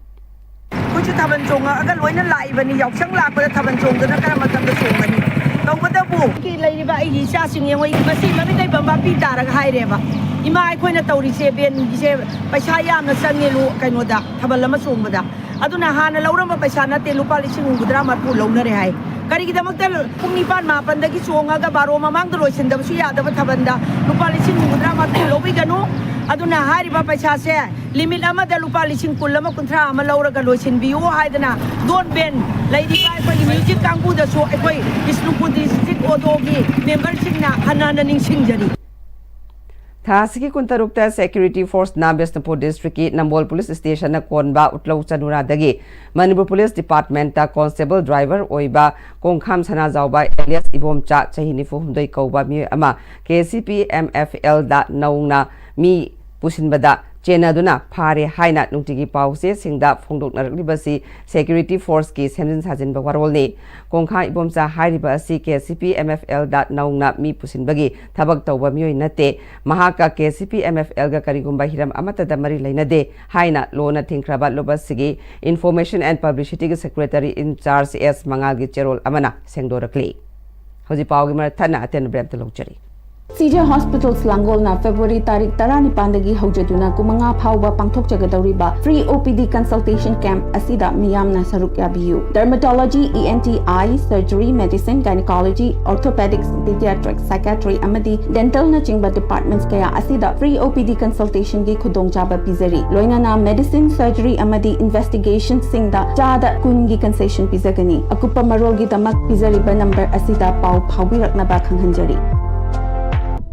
ꯑꯩꯈꯣꯏꯁꯨ ꯊꯥꯕꯜ ꯆꯣꯡꯉꯛꯑꯒ ꯂꯣꯏꯅ ꯂꯥꯛꯏꯕꯅꯤ꯫ ꯌꯥꯎꯁꯪ ꯂꯥꯛꯄꯗ ꯊꯥꯕꯜ ꯆꯣꯡꯗꯅ ꯀꯔꯝꯕ ꯃꯇꯝꯗ ꯆꯣꯡꯒꯅꯤ? ꯇꯧꯕꯇꯕꯨ ꯂꯩꯔꯤꯕ ꯑꯩꯒꯤ ꯏꯆꯥꯁꯤꯡ ꯌꯦꯡꯉꯣ, ꯃꯁꯤ ꯃꯃꯤꯠ ꯂꯩꯕ ꯃꯄꯤ ꯇꯥꯔꯒ ꯍꯥꯏꯔꯦꯕ, "ꯏꯃꯥ, ꯑꯩꯈꯣꯏꯅ ꯇꯧꯔꯤꯁꯦ ꯕꯦꯟꯒꯤꯁꯦ ꯄꯩꯁꯥ ꯌꯥꯝꯅ ꯆꯪꯉꯦ, ꯂꯨ-, ꯀꯩꯅꯣꯗ, ꯊꯥꯕꯜ ꯑꯃ ꯆꯣꯡꯕꯗ꯫ ꯑꯗꯨꯅ ꯍꯥꯟꯅ ꯂꯧꯔꯝꯕ ꯄꯩꯁꯥ ꯅꯠꯇꯦ, ꯂꯨꯄꯥ ꯂꯤꯁꯤꯡ ꯍꯨꯝꯐꯨꯇꯔꯥ ꯃꯔꯤꯐꯨ ꯂꯧꯅꯔꯦ" ꯍꯥꯏ꯫ ꯀꯔꯤꯒꯤꯗꯃꯛꯇ ꯄꯨꯡ ꯅꯤꯄꯥꯟ ꯃꯥꯄꯟꯗꯒꯤ ꯆꯣꯡꯉꯒ ꯕꯥꯔꯣ ꯃꯃꯥꯡꯗ ꯂꯣꯏꯁꯤꯟꯗꯕꯁꯨ ꯌꯥꯗꯕ ꯊꯥꯕꯜꯗ ꯂꯨꯄꯥ ꯂꯤꯁꯤꯡ ꯍꯨꯝꯐꯨꯇꯔꯥ ꯃꯔꯤꯐꯨ ꯂꯧꯕꯤꯒꯅꯨ? ꯑꯗꯨꯅ ꯍꯥꯏꯔꯤꯕ ꯄꯩꯁꯥꯁꯦ ꯂꯤꯃꯤꯠ ꯑꯃꯗ ꯂꯨꯄꯥ ꯂꯤꯁꯤꯡ ꯀꯨꯟ ꯑꯃ, ꯀꯨꯟꯊ꯭ꯔꯥ ꯑꯃ ꯂꯧꯔꯒ ꯂꯣꯏꯁꯤꯟꯕꯤꯌꯨ ꯍꯥꯏꯗꯅ ꯗꯣꯟ ꯕꯦꯟ ꯂꯩꯔꯤꯕ ꯑꯩꯈꯣꯏꯒꯤ ꯃ꯭ꯌꯨꯖꯤꯛ ꯀꯥꯡꯕꯨꯗꯁꯨ ꯑꯩꯈꯣꯏ ꯕꯤꯁꯅꯨꯄꯨꯔ ꯗꯤꯁꯇ꯭ꯔꯤꯛ ꯑꯣꯗꯣꯒꯤ ꯃꯦꯝꯕꯔꯁꯤꯡꯅ ꯍꯟꯅ ꯍꯟꯅ ꯅꯤꯡꯁꯤꯡꯖꯔꯤ꯫ ꯊꯥ ꯑꯁꯤꯒꯤ ꯀꯨꯟꯇꯔꯨꯛꯇ Security Forceꯅ ꯕꯤꯁꯅꯨꯄꯨꯔ districtꯀꯤ ꯅꯝꯕꯣꯜ police stationꯅ ꯀꯣꯟꯕ ꯎꯠꯂꯧ ꯆꯅꯨꯔꯥꯗꯒꯤ ꯃꯅꯤꯄꯨꯔ police departmentꯇ constable driver ꯑꯣꯏꯕ ꯀꯣꯡꯈꯥꯝ ꯁꯅꯥꯖꯥꯎꯕ alias ꯏꯕꯣꯝꯆꯥ, ꯆꯍꯤ ꯅꯤꯐꯨ ꯍꯨꯝꯗꯣꯏ ꯀꯧꯕ ꯃꯤꯑꯣꯏ ꯑꯃ KCP MFLꯗ ꯅꯧꯅ ꯃꯤ ꯄꯨꯁꯤꯟꯕꯗ ꯆꯦꯟꯅꯗꯨꯅ ꯐꯥꯔꯦ ꯍꯥꯏꯅ ꯅꯨꯡꯇꯤꯒꯤ ꯄꯥꯎ ꯆꯦꯁꯤꯡꯗ ꯐꯣꯡꯗꯣꯛꯅꯔꯛꯂꯤꯕꯁꯤ Security Forceꯀꯤ ꯁꯦꯝꯖꯤꯟ ꯁꯥꯖꯤꯟꯕ ꯋꯥꯔꯣꯜꯅꯤ꯫ ꯀꯣꯡꯈꯥꯝ ꯏꯕꯣꯝꯆꯥ ꯍꯥꯏꯔꯤꯕ ꯑꯁꯤ KCP MFLꯗ ꯅꯧꯅ ꯃꯤ ꯄꯨꯁꯤꯟꯕꯒꯤ ꯊꯕꯛ ꯇꯧꯕ ꯃꯤꯑꯣꯏ ꯅꯠꯇꯦ꯫ ꯃꯍꯥꯛꯀ KCP MFLꯒ ꯀꯔꯤꯒꯨꯝꯕ ꯍꯤꯔꯝ ꯑꯃꯠꯇꯗ ꯃꯔꯤ ꯂꯩꯅꯗꯦ ꯍꯥꯏꯅ ꯂꯣꯟꯅ ꯊꯤꯡꯈ꯭ꯔꯕ ꯂꯨꯞ ꯑꯁꯤꯒꯤ Information and Publicityꯒꯤ secretary in charge S ꯃꯉꯥꯜꯒꯤ ꯆꯦꯔꯣꯜ ꯑꯃꯅ ꯁꯦꯡꯗꯣꯔꯛꯂꯤ꯫ ꯍꯧꯖꯤꯛ ꯄꯥꯎꯒꯤ ꯃꯔꯛ ꯊꯠꯅ ꯑꯇꯦꯟꯕ break ꯑꯝꯇ ꯂꯧꯖꯔꯤ꯫ CJ Hospitals ꯂꯥꯡꯒꯣꯜꯅ February ꯇꯥꯔꯤꯛ ꯇꯔꯥꯅꯤꯄꯥꯟꯗꯒꯤ ꯍꯧꯖꯗꯨꯅ ꯀꯨꯟꯃꯉꯥ ꯐꯥꯎꯕ ꯄꯥꯡꯊꯣꯛꯆꯒꯗꯧꯔꯤꯕ free OPD consultation camp ꯑꯁꯤꯗ ꯃꯤꯌꯥꯝꯅ ꯁꯔꯨꯛ ꯌꯥꯕꯤꯌꯨ꯫ Dermatology, ENT, eye, surgery, medicine, gynecology, orthopedics, pediatrics, psychiatry ꯑꯃꯗꯤ dentalꯅꯆꯤꯡꯕ departments ꯀꯌꯥ ꯑꯁꯤꯗ free OPD consultationꯒꯤ ꯈꯨꯗꯣꯡꯆꯥꯕ ꯄꯤꯖꯔꯤ꯫ ꯂꯣꯏꯅꯅ medicine, surgery ꯑꯃꯗꯤ investigationꯁꯤꯡꯗ ꯆꯥꯗ ꯀꯨꯟꯒꯤ concession ꯄꯤꯖꯒꯅꯤ꯫ ꯑꯀꯨꯞꯄ ꯃꯔꯣꯜꯒꯤꯗꯃꯛ ꯄꯤꯖꯔꯤꯕ number ꯑꯁꯤꯗ ꯄꯥꯎ ꯐꯥꯎꯕꯤꯔꯛꯅꯕ ꯈꯪꯍꯟꯖꯔꯤ꯫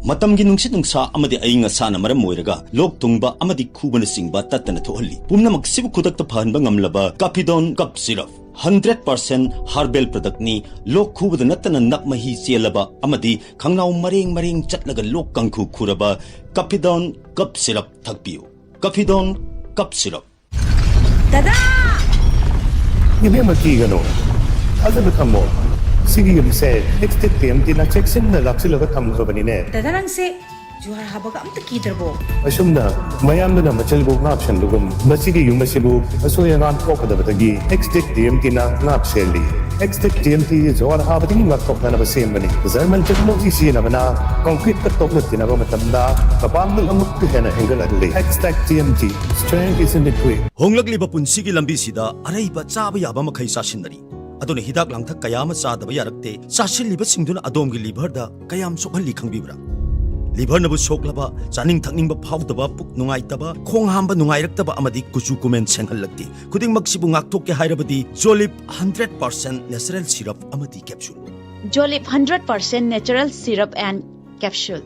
ꯃꯇꯝꯒꯤ ꯅꯨꯡꯁꯤꯠ ꯅꯨꯡꯁꯥ ꯑꯃꯗꯤ ꯑꯏꯪ ꯑꯁꯥꯅ ꯃꯔꯝ ꯑꯣꯏꯔꯒ ꯂꯣꯛ ꯊꯨꯡꯕ ꯑꯃꯗꯤ ꯈꯨꯕꯅꯆꯤꯡꯕ ꯇꯠꯇꯅ ꯊꯣꯛꯍꯜꯂꯤ꯫ ꯄꯨꯝꯅꯃꯛꯁꯤꯕꯨ ꯈꯨꯗꯛꯇ ꯐꯍꯟꯕ ꯉꯝꯂꯕ Kafidon Cough Syrup, hundred percent herbal productꯅꯤ꯫ ꯂꯣꯛ ꯈꯨꯕꯗ ꯅꯠꯇꯅ ꯅꯞ ꯃꯍꯤ ꯆꯦꯜꯂꯕ ꯑꯃꯗꯤ ꯈꯪꯅꯥꯎ ꯃꯔꯦꯡ ꯃꯔꯦꯡ ꯆꯠꯂꯒ ꯂꯣꯛ ꯀꯥꯡꯈꯨ ꯈꯨꯔꯕ Kafidon Cough Syrup ꯊꯛꯄꯤꯌꯨ꯫ Kafidon Cough Syrup꯫ ꯗꯗꯥ! ꯏꯕꯦꯝꯃ, ꯀꯤꯒꯅꯨ꯫ ꯊꯥꯖꯕ ꯊꯝꯃꯣ꯫ ꯁꯤꯒꯤ ꯌꯨꯝꯁꯦ Extech TMTꯅ ꯆꯦꯛꯁꯤꯟꯅ ꯂꯥꯛꯁꯤꯜꯂꯒ ꯊꯝꯈ꯭ꯔꯕꯅꯤꯅꯦ꯫ ꯗꯗꯥ, ꯅꯪꯁꯦ ꯖꯨꯍꯥꯔ ꯍꯥꯕꯒ ꯑꯝꯇ ꯀꯤꯗ꯭ꯔꯕꯣ? ꯑꯁꯨꯝꯅ ꯃꯌꯥꯝꯗꯨꯅ ꯃꯆꯜꯕꯨ ꯉꯥꯛꯁꯟꯕꯒꯨꯝ, ꯃꯁꯤꯒꯤ ꯌꯨꯝ ꯑꯁꯤꯕꯨ ꯑꯁꯣꯏ ꯑꯉꯥꯝ ꯊꯣꯛꯀꯗꯕꯗꯒꯤ Extech TMTꯅ ꯉꯥꯛ ꯁꯦꯜꯂꯤ꯫ Extech TMT ꯖꯨꯍꯥꯔ ꯍꯥꯕꯗꯒꯤ ꯉꯥꯛꯊꯣꯛꯅꯅꯕ ꯁꯦꯝꯕꯅꯤ꯫ German technology ꯁꯤꯖꯤꯟꯅꯕꯅ concreteꯀ ꯇꯣꯛꯅ ꯇꯤꯟꯅꯕ ꯃꯇꯝꯗ ꯃꯄꯥꯡꯒꯜ ꯑꯃꯨꯛꯀ ꯍꯦꯟꯅ ꯍꯦꯟꯒꯠꯍꯜꯂꯤ꯫ Extech TMT, strength is in the grip. ꯍꯣꯡꯂꯛꯂꯤꯕ ꯄꯨꯟꯁꯤꯒꯤ ꯂꯝꯕꯤꯁꯤꯗ ꯑꯔꯩꯕ ꯆꯥꯕ ꯌꯥꯕ ꯃꯈꯩ ꯆꯥꯁꯤꯟꯅꯔꯤ꯫ ꯑꯗꯨꯅ ꯍꯤꯗꯥꯛ ꯂꯥꯡꯊꯛ ꯀꯌꯥ ꯑꯃ ꯆꯥꯗꯕ ꯌꯥꯔꯛꯇꯦ꯫ ꯆꯥꯁꯤꯜꯂꯤꯕꯁꯤꯡꯗꯨꯅ ꯑꯗꯣꯝꯒꯤ liverꯗ ꯀꯌꯥꯝ ꯁꯣꯛꯍꯜꯂꯤ ꯈꯪꯕꯤꯕ꯭ꯔꯥ? Liverꯅꯕꯨ ꯁꯣꯛꯂꯕ, ꯆꯥꯅꯤꯡ ꯊꯛꯅꯤꯡꯕ ꯐꯥꯎꯗꯕ, ꯄꯨꯛ ꯅꯨꯡꯉꯥꯏꯇꯕ, ꯈꯣꯡ ꯍꯥꯝꯕ ꯅꯨꯡꯉꯥꯏꯔꯛꯇꯕ ꯑꯃꯗꯤ ꯀꯨꯆꯨ ꯀꯨꯃꯦꯟ ꯁꯦꯡꯍꯜꯂꯛꯇꯦ꯫ ꯈꯨꯗꯤꯡꯃꯛꯁꯤꯕꯨ ꯉꯥꯛꯊꯣꯛꯀꯦ ꯍꯥꯏꯔꯕꯗꯤ Jolib hundred percent natural syrup ꯑꯃꯗꯤ capsule꯫ Jolib hundred percent natural syrup and capsule꯫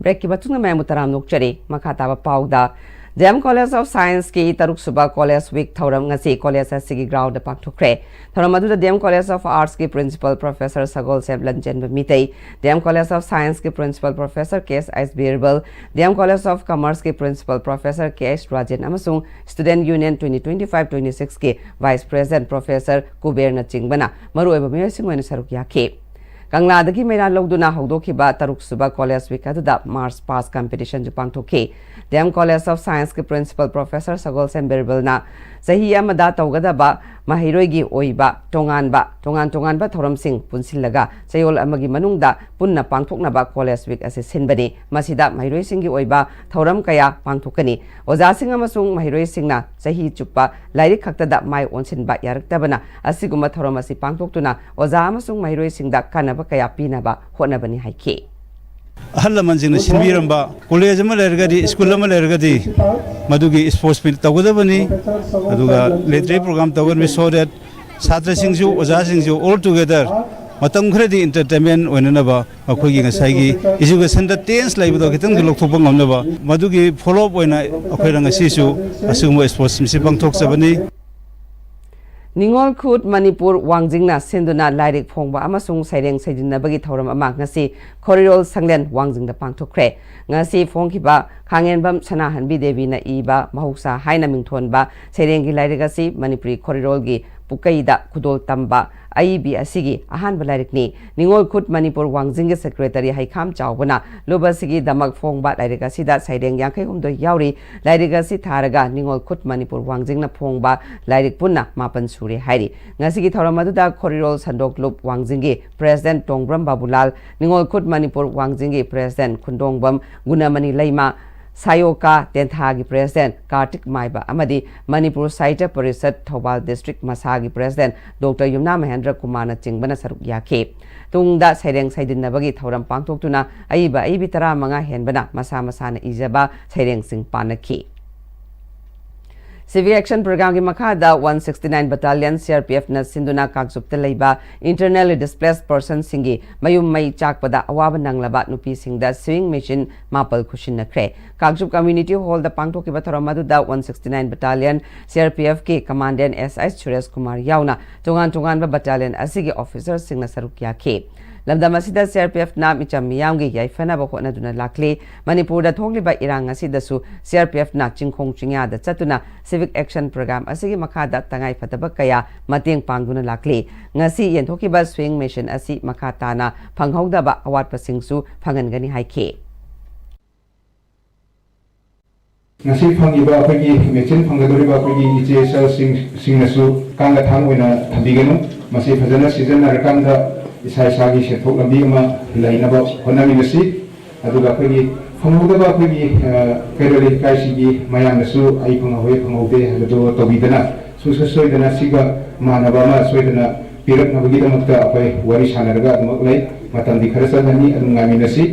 Breakꯀꯤ ꯃꯇꯨꯡꯗ ꯃꯌꯥꯝꯕꯨ ꯇꯔꯥꯝꯅ ꯑꯣꯛꯆꯔꯤ꯫ ꯃꯈꯥ ꯇꯥꯕ ꯄꯥꯎꯗ, ꯗꯤ ꯑꯦꯝ College of Scienceꯀꯤ ꯇꯔꯨꯛ ꯁꯨꯕ College Week ꯊꯧꯔꯝ ꯉꯁꯤ college ꯑꯁꯤꯒꯤ groundꯗ ꯄꯥꯡꯊꯣꯛꯈ꯭ꯔꯦ꯫ ꯊꯧꯔꯝ ꯑꯗꯨꯗ ꯗꯤ ꯑꯦꯝ College of Artsꯀꯤ Principal Professor Sagolsem Lanchenba Meitei, D M College of Scienceꯀꯤ Principal Professor K S I Birbal, D M College of Commerceꯀꯤ Principal Professor K S Rajen ꯑꯃꯁꯨꯡ Student Union twenty twenty-five twenty-sixꯀꯤ Vice President Professor ꯀꯨꯕꯦꯔꯅꯆꯤꯡꯕꯅ ꯃꯔꯨꯑꯣꯏꯕ ꯃꯤꯑꯣꯏꯁꯤꯡ ꯑꯣꯏꯅ ꯁꯔꯨꯛ ꯌꯥꯈꯤ꯫ ꯀꯪꯂꯥꯗꯒꯤ ꯃꯩꯔꯥ ꯂꯧꯗꯨꯅ ꯍꯧꯗꯣꯛꯈꯤꯕ ꯇꯔꯨꯛ ꯁꯨꯕ College Week ꯑꯗꯨꯗ March Past Competitionꯁꯨ ꯄꯥꯡꯊꯣꯛꯈꯤ꯫ ꯗꯤ ꯑꯦꯝ College of Scienceꯀꯤ Principal Professor ꯁꯒꯣꯜꯁꯦꯝ ꯕꯤꯔꯕꯜꯅ ꯆꯍꯤ ꯑꯃꯗ ꯇꯧꯒꯗꯕ ꯃꯍꯩꯔꯣꯏꯒꯤ ꯑꯣꯏꯕ ꯇꯣꯉꯥꯟꯕ, ꯇꯣꯉꯥꯟ ꯇꯣꯉꯥꯟꯕ ꯊꯧꯔꯝꯁꯤꯡ ꯄꯨꯟꯁꯤꯜꯂꯒ ꯆꯌꯣꯜ ꯑꯃꯒꯤ ꯃꯅꯨꯡꯗ ꯄꯨꯟꯅ ꯄꯥꯡꯊꯣꯛꯅꯕ College Week ꯑꯁꯤ ꯁꯤꯟꯕꯅꯤ꯫ ꯃꯁꯤꯗ ꯃꯍꯩꯔꯣꯏꯁꯤꯡꯒꯤ ꯑꯣꯏꯕ ꯊꯧꯔꯝ ꯀꯌꯥ ꯄꯥꯡꯊꯣꯛꯀꯅꯤ꯫ ꯑꯣꯖꯥꯁꯤꯡ ꯑꯃꯁꯨꯡ ꯃꯍꯩꯔꯣꯏꯁꯤꯡꯅ ꯆꯍꯤ ꯆꯨꯞꯄ ꯂꯥꯏꯔꯤꯛ ꯈꯛꯇꯗ ꯃꯥꯏ ꯑꯣꯟꯁꯤꯟꯕ ꯌꯥꯔꯛꯇꯕꯅ ꯑꯁꯤꯒꯨꯝꯕ ꯊꯧꯔꯝ ꯑꯁꯤ ꯄꯥꯡꯊꯣꯛꯇꯨꯅ ꯑꯣꯖꯥ ꯑꯃꯁꯨꯡ ꯃꯍꯩꯔꯣꯏꯁꯤꯡꯗ ꯀꯥꯟꯅꯕ ꯀꯌꯥ ꯄꯤꯅꯕ ꯍꯣꯠꯅꯕꯅꯤ ꯍꯥꯏꯈꯤ꯫ ꯑꯍꯜ ꯂꯃꯟꯁꯤꯡꯅ ꯁꯤꯟꯕꯤꯔꯝꯕ college ꯑꯃ ꯂꯩꯔꯒꯗꯤ, school ꯑꯃ ꯂꯩꯔꯒꯗꯤ ꯃꯗꯨꯒꯤ sports meet ꯇꯧꯒꯗꯕꯅꯤ, ꯑꯗꯨꯒ literary program ꯇꯧꯒꯗꯕꯅꯤ, so that ꯁꯥꯇ꯭ꯔꯁꯤꯡꯁꯨ ꯑꯣꯖꯥꯁꯤꯡꯁꯨ all together ꯃꯇꯝ ꯈꯔꯗꯤ entertainment ꯑꯣꯏꯅꯅꯕ, ꯃꯈꯣꯏꯒꯤ ꯉꯁꯥꯏꯒꯤ educationꯗ tense ꯂꯩꯕꯗꯣ ꯈꯤꯇꯪꯗꯤ ꯂꯧꯊꯣꯛꯄ ꯉꯝꯅꯕ, ꯃꯗꯨꯒꯤ follow up ꯑꯣꯏꯅ ꯑꯩꯈꯣꯏꯅ ꯉꯁꯤꯁꯨ ꯑꯁꯤꯒꯨꯝꯕ sports meetꯁꯤ ꯄꯥꯡꯊꯣꯛꯆꯕꯅꯤ꯫ ꯅꯤꯉꯣꯜ ꯈꯨꯠ ꯃꯅꯤꯄꯨꯔ ꯋꯥꯡꯖꯤꯡꯅ ꯁꯤꯟꯗꯨꯅ ꯂꯥꯏꯔꯤꯛ ꯐꯣꯡꯕ ꯑꯃꯁꯨꯡ ꯁꯩꯔꯦꯡ ꯁꯩꯖꯤꯟꯅꯕꯒꯤ ꯊꯧꯔꯝ ꯑꯃ ꯉꯁꯤ ꯈꯣꯔꯤꯔꯣꯜ ꯁꯪꯂꯦꯟ ꯋꯥꯡꯖꯤꯡꯗ ꯄꯥꯡꯊꯣꯛꯈ꯭ꯔꯦ꯫ ꯉꯁꯤ ꯐꯣꯡꯈꯤꯕ ꯈꯥꯉꯦꯟꯕꯝ ꯁꯅꯥꯍꯟꯕꯤ ꯗꯦꯕꯤꯅ ꯏꯕ ꯃꯍꯧꯁꯥ ꯍꯥꯏꯅ ꯃꯤꯡꯊꯣꯟꯕ ꯁꯩꯔꯦꯡꯒꯤ ꯂꯥꯏꯔꯤꯛ ꯑꯁꯤ ꯃꯅꯤꯄꯨꯔꯤ ꯈꯣꯔꯤꯔꯣꯜꯒꯤ ꯄꯨꯀꯩꯗ ꯈꯨꯗꯣꯜ ꯇꯝꯕ ꯑꯏꯕꯤ ꯑꯁꯤꯒꯤ ꯑꯍꯥꯟꯕ ꯂꯥꯏꯔꯤꯛꯅꯤ꯫ ꯅꯤꯉꯣꯜ ꯈꯨꯠ ꯃꯅꯤꯄꯨꯔ ꯋꯥꯡꯖꯤꯡꯒꯤ secretary ꯍꯩꯈꯥꯝ ꯆꯥꯎꯕꯅ ꯂꯨꯞ ꯑꯁꯤꯒꯤꯗꯃꯛ ꯐꯣꯡꯕ ꯂꯥꯏꯔꯤꯛ ꯑꯁꯤꯗ ꯁꯩꯔꯦꯡ ꯌꯥꯡꯈꯩ ꯍꯨꯝꯗꯣꯏ ꯌꯥꯎꯔꯤ꯫ ꯂꯥꯏꯔꯤꯛ ꯑꯁꯤ ꯊꯥꯔꯒ ꯅꯤꯉꯣꯜ ꯈꯨꯠ ꯃꯅꯤꯄꯨꯔ ꯋꯥꯡꯖꯤꯡꯅ ꯐꯣꯡꯕ ꯂꯥꯏꯔꯤꯛ ꯄꯨꯟꯅ ꯃꯥꯄꯟ ꯁꯨꯔꯦ ꯍꯥꯏꯔꯤ꯫ ꯉꯁꯤꯒꯤ ꯊꯧꯔꯝ ꯑꯗꯨꯗ ꯈꯣꯔꯤꯔꯣꯜ ꯁꯟꯗꯣꯛ ꯂꯨꯞ ꯋꯥꯡꯖꯤꯡꯒꯤ President ꯇꯣꯡꯕ꯭ꯔꯝ ꯕꯥꯕꯨꯂꯥꯜ, ꯅꯤꯉꯣꯜ ꯈꯨꯠ ꯃꯅꯤꯄꯨꯔ ꯋꯥꯡꯖꯤꯡꯒꯤ President ꯈꯨꯟꯗꯣꯡꯕꯝ ꯒꯨꯅꯃꯅꯤ ꯂꯩꯃ, ꯁꯥꯌꯣꯀꯥ ꯇꯦꯟꯊꯥꯒꯤ President ꯀꯥꯔꯇꯤꯛ ꯃꯥꯏꯕ ꯑꯃꯗꯤ ꯃꯅꯤꯄꯨꯔ ꯁꯥꯍꯤꯇ꯭ꯌ ꯄꯔꯤꯁꯠ ꯊꯧꯕꯥꯜ district ꯃꯁꯥꯒꯤ President Doctor ꯌꯨꯝꯅꯥꯝ ꯃꯍꯦꯟꯗ꯭ꯔ ꯀꯨꯃꯥꯔꯅꯆꯤꯡꯕꯅ ꯁꯔꯨꯛ ꯌꯥꯈꯤ꯫ ꯇꯨꯡꯗ ꯁꯩꯔꯦꯡ ꯁꯩꯗꯤꯟꯅꯕꯒꯤ ꯊꯧꯔꯝ ꯄꯥꯡꯊꯣꯛꯇꯨꯅ ꯑꯏꯕ ꯑꯏꯕꯤ ꯇꯔꯥꯃꯉꯥ ꯍꯦꯟꯕꯅ ꯃꯁꯥ ꯃꯁꯥꯅ ꯏꯖꯕ ꯁꯩꯔꯦꯡꯁꯤꯡ ꯄꯥꯅꯈꯤ꯫ Civic Action Programꯒꯤ ꯃꯈꯥꯗ one sixty nine Battalion CRPFꯅ ꯁꯤꯟꯗꯨꯅ ꯀꯥꯡꯆꯨꯞꯇ ꯂꯩꯕ internally displaced personꯁꯤꯡꯒꯤ ꯃꯌꯨꯝ ꯃꯩ ꯆꯥꯛꯄꯗ ꯑꯋꯥꯕ ꯅꯪꯂꯕ ꯅꯨꯄꯤꯁꯤꯡꯗ sewing machine ꯃꯥꯄꯜ ꯈꯨꯠꯁꯤꯟꯅꯈ꯭ꯔꯦ꯫ ꯀꯥꯡꯆꯨꯞ Community Hallꯗ ꯄꯥꯡꯊꯣꯛꯈꯤꯕ ꯊꯧꯔꯝ ꯑꯗꯨꯗ one sixty nine Battalion CRPFꯀꯤ Commandant S I Suresh Kumar ꯌꯥꯎꯅ ꯇꯣꯉꯥꯟ ꯇꯣꯉꯥꯟꯕ battalion ꯑꯁꯤꯒꯤ officerꯁꯤꯡꯅ ꯁꯔꯨꯛ ꯌꯥꯈꯤ꯫ ꯂꯝꯗꯝ ꯑꯁꯤꯗ CRPFꯅ ꯃꯤꯆꯝ ꯃꯤꯌꯥꯝꯒꯤ ꯌꯥꯏꯐꯅꯕ ꯍꯣꯠꯅꯗꯨꯅ ꯂꯥꯛꯂꯤ꯫ ꯃꯅꯤꯄꯨꯔꯗ ꯊꯣꯛꯂꯤꯕ ꯏꯔꯥꯡ ꯑꯁꯤꯗꯁꯨ CRPFꯅ ꯆꯤꯡꯈꯣꯡ ꯆꯤꯡꯌꯥꯗ ꯆꯠꯇꯨꯅ Civic Action Program ꯑꯁꯤꯒꯤ ꯃꯈꯥꯗ ꯇꯉꯥꯏ ꯐꯗꯕ ꯀꯌꯥ ꯃꯇꯦꯡ ꯄꯥꯡꯗꯨꯅ ꯂꯥꯛꯂꯤ꯫ ꯉꯁꯤ ꯌꯦꯟꯊꯣꯛꯈꯤꯕ sewing machine ꯑꯁꯤ ꯃꯈꯥ ꯇꯥꯅ ꯐꯪꯍꯧꯗꯕ ꯑꯋꯥꯠꯄꯁꯤꯡꯁꯨ ꯐꯪꯍꯟꯒꯅꯤ ꯍꯥꯏꯈꯤ꯫ ꯉꯁꯤ ꯐꯪꯉꯤꯕ ꯑꯩꯈꯣꯏꯒꯤ ꯃꯦꯆꯤꯟ ꯐꯪꯒꯗꯧꯔꯤꯕ ꯑꯩꯈꯣꯏꯒꯤ ꯏꯆꯦ ꯏꯆꯜꯁꯤꯡ ꯁꯤꯡꯅꯁꯨ ꯀꯥꯡꯒ ꯊꯥꯡ ꯑꯣꯏꯅ ꯊꯝꯕꯤꯒꯅꯨ꯫ ꯃꯁꯤ ꯐꯖꯅ ꯁꯤꯖꯤꯟꯅꯔꯀꯥꯟꯗ ꯏꯁꯥ ꯏꯁꯥꯒꯤ ꯁꯦꯟꯊꯣꯛ ꯂꯝꯕꯤ ꯑꯃ ꯂꯩꯅꯕ ꯍꯣꯠꯅꯃꯤꯟꯅꯁꯤ꯫ ꯑꯗꯨꯒ ꯑꯩꯈꯣꯏꯒꯤ ꯐꯪꯍꯧꯗꯕ ꯑꯩꯈꯣꯏꯒꯤ ꯀꯩꯔꯣꯜ ꯂꯩꯀꯥꯏꯁꯤꯒꯤ ꯃꯌꯥꯝꯅꯁꯨ ꯑꯩ ꯐꯪꯍꯧꯋꯦ ꯐꯪꯍꯧꯗꯦ ꯍꯥꯏꯕꯗꯨ ꯇꯧꯕꯤꯗꯅ ꯁꯨꯡꯁꯣꯏ ꯁꯣꯏꯗꯅ ꯁꯤꯒ ꯃꯥꯟꯅꯕ ꯑꯃ ꯁꯣꯏꯗꯅ ꯄꯤꯔꯛꯅꯕꯒꯤꯗꯃꯛꯇ ꯑꯩꯈꯣꯏ ꯋꯥꯔꯤ ꯁꯥꯟꯅꯔꯒ ꯑꯗꯨꯃꯛ ꯂꯩ꯫ ꯃꯇꯝꯗꯤ ꯈꯔ ꯆꯪꯒꯅꯤ, ꯑꯗꯨꯝ ꯉꯥꯏꯃꯤꯟꯅꯁꯤ꯫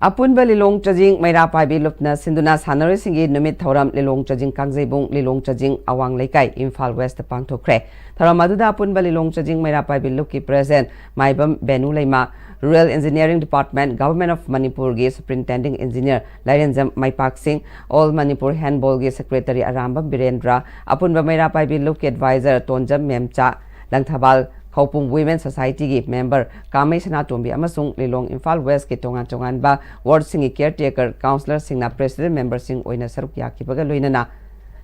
ꯑꯄꯨꯟꯕ ꯂꯤꯂꯣꯡ ꯆꯥꯖꯤꯡ ꯃꯩꯔꯥ ꯄꯥꯏꯕꯤ ꯂꯨꯞꯅ ꯁꯤꯟꯗꯨꯅ ꯁꯥꯟꯅꯔꯣꯏꯁꯤꯡꯒꯤ ꯅꯨꯃꯤꯠ ꯊꯧꯔꯝ ꯂꯤꯂꯣꯡ ꯆꯥꯖꯤꯡ ꯀꯥꯡꯖꯩꯕꯨꯡ ꯂꯤꯂꯣꯡ ꯆꯥꯖꯤꯡ ꯑꯋꯥꯡ ꯂꯩꯀꯥꯏ ꯏꯝꯐꯥꯜ ꯋꯦꯁꯇ ꯄꯥꯡꯊꯣꯛꯈ꯭ꯔꯦ꯫ ꯊꯧꯔꯝ ꯑꯗꯨꯗ ꯑꯄꯨꯟꯕ ꯂꯤꯂꯣꯡ ꯆꯥꯖꯤꯡ ꯃꯩꯔꯥ ꯄꯥꯏꯕꯤ ꯂꯨꯞꯀꯤ president Maibam Venu Leima, Rural Engineering Department, Government of ꯃꯅꯤꯄꯨꯔꯒꯤ superintending engineer ꯂꯥꯏꯔꯦꯟꯖꯝ ꯃꯩꯄꯥꯛꯁꯤꯡ, All Manipur Handballꯒꯤ secretary Arambam Birendra, ꯑꯄꯨꯟꯕ ꯃꯩꯔꯥ ꯄꯥꯏꯕꯤ ꯂꯨꯞꯀꯤ advisor ꯇꯣꯟꯖꯝ ꯃꯦꯝꯆꯥ, ꯂꯪꯊꯕꯥꯜ ꯈꯧꯄꯨꯝ Women Societyꯒꯤ member ꯀꯥꯃꯩ ꯁꯅꯥꯇꯣꯝꯕꯤ ꯑꯃꯁꯨꯡ ꯂꯤꯂꯣꯡ ꯏꯝꯐꯥꯜ ꯋꯦꯁꯀꯤ ꯇꯣꯉꯥꯟ ꯇꯣꯉꯥꯟꯕ wardꯁꯤꯡꯒꯤ caretaker councillorꯁꯤꯡꯅ president memberꯁꯤꯡ ꯑꯣꯏꯅ ꯁꯔꯨꯛ ꯌꯥꯈꯤꯕꯒ ꯂꯣꯏꯅꯅ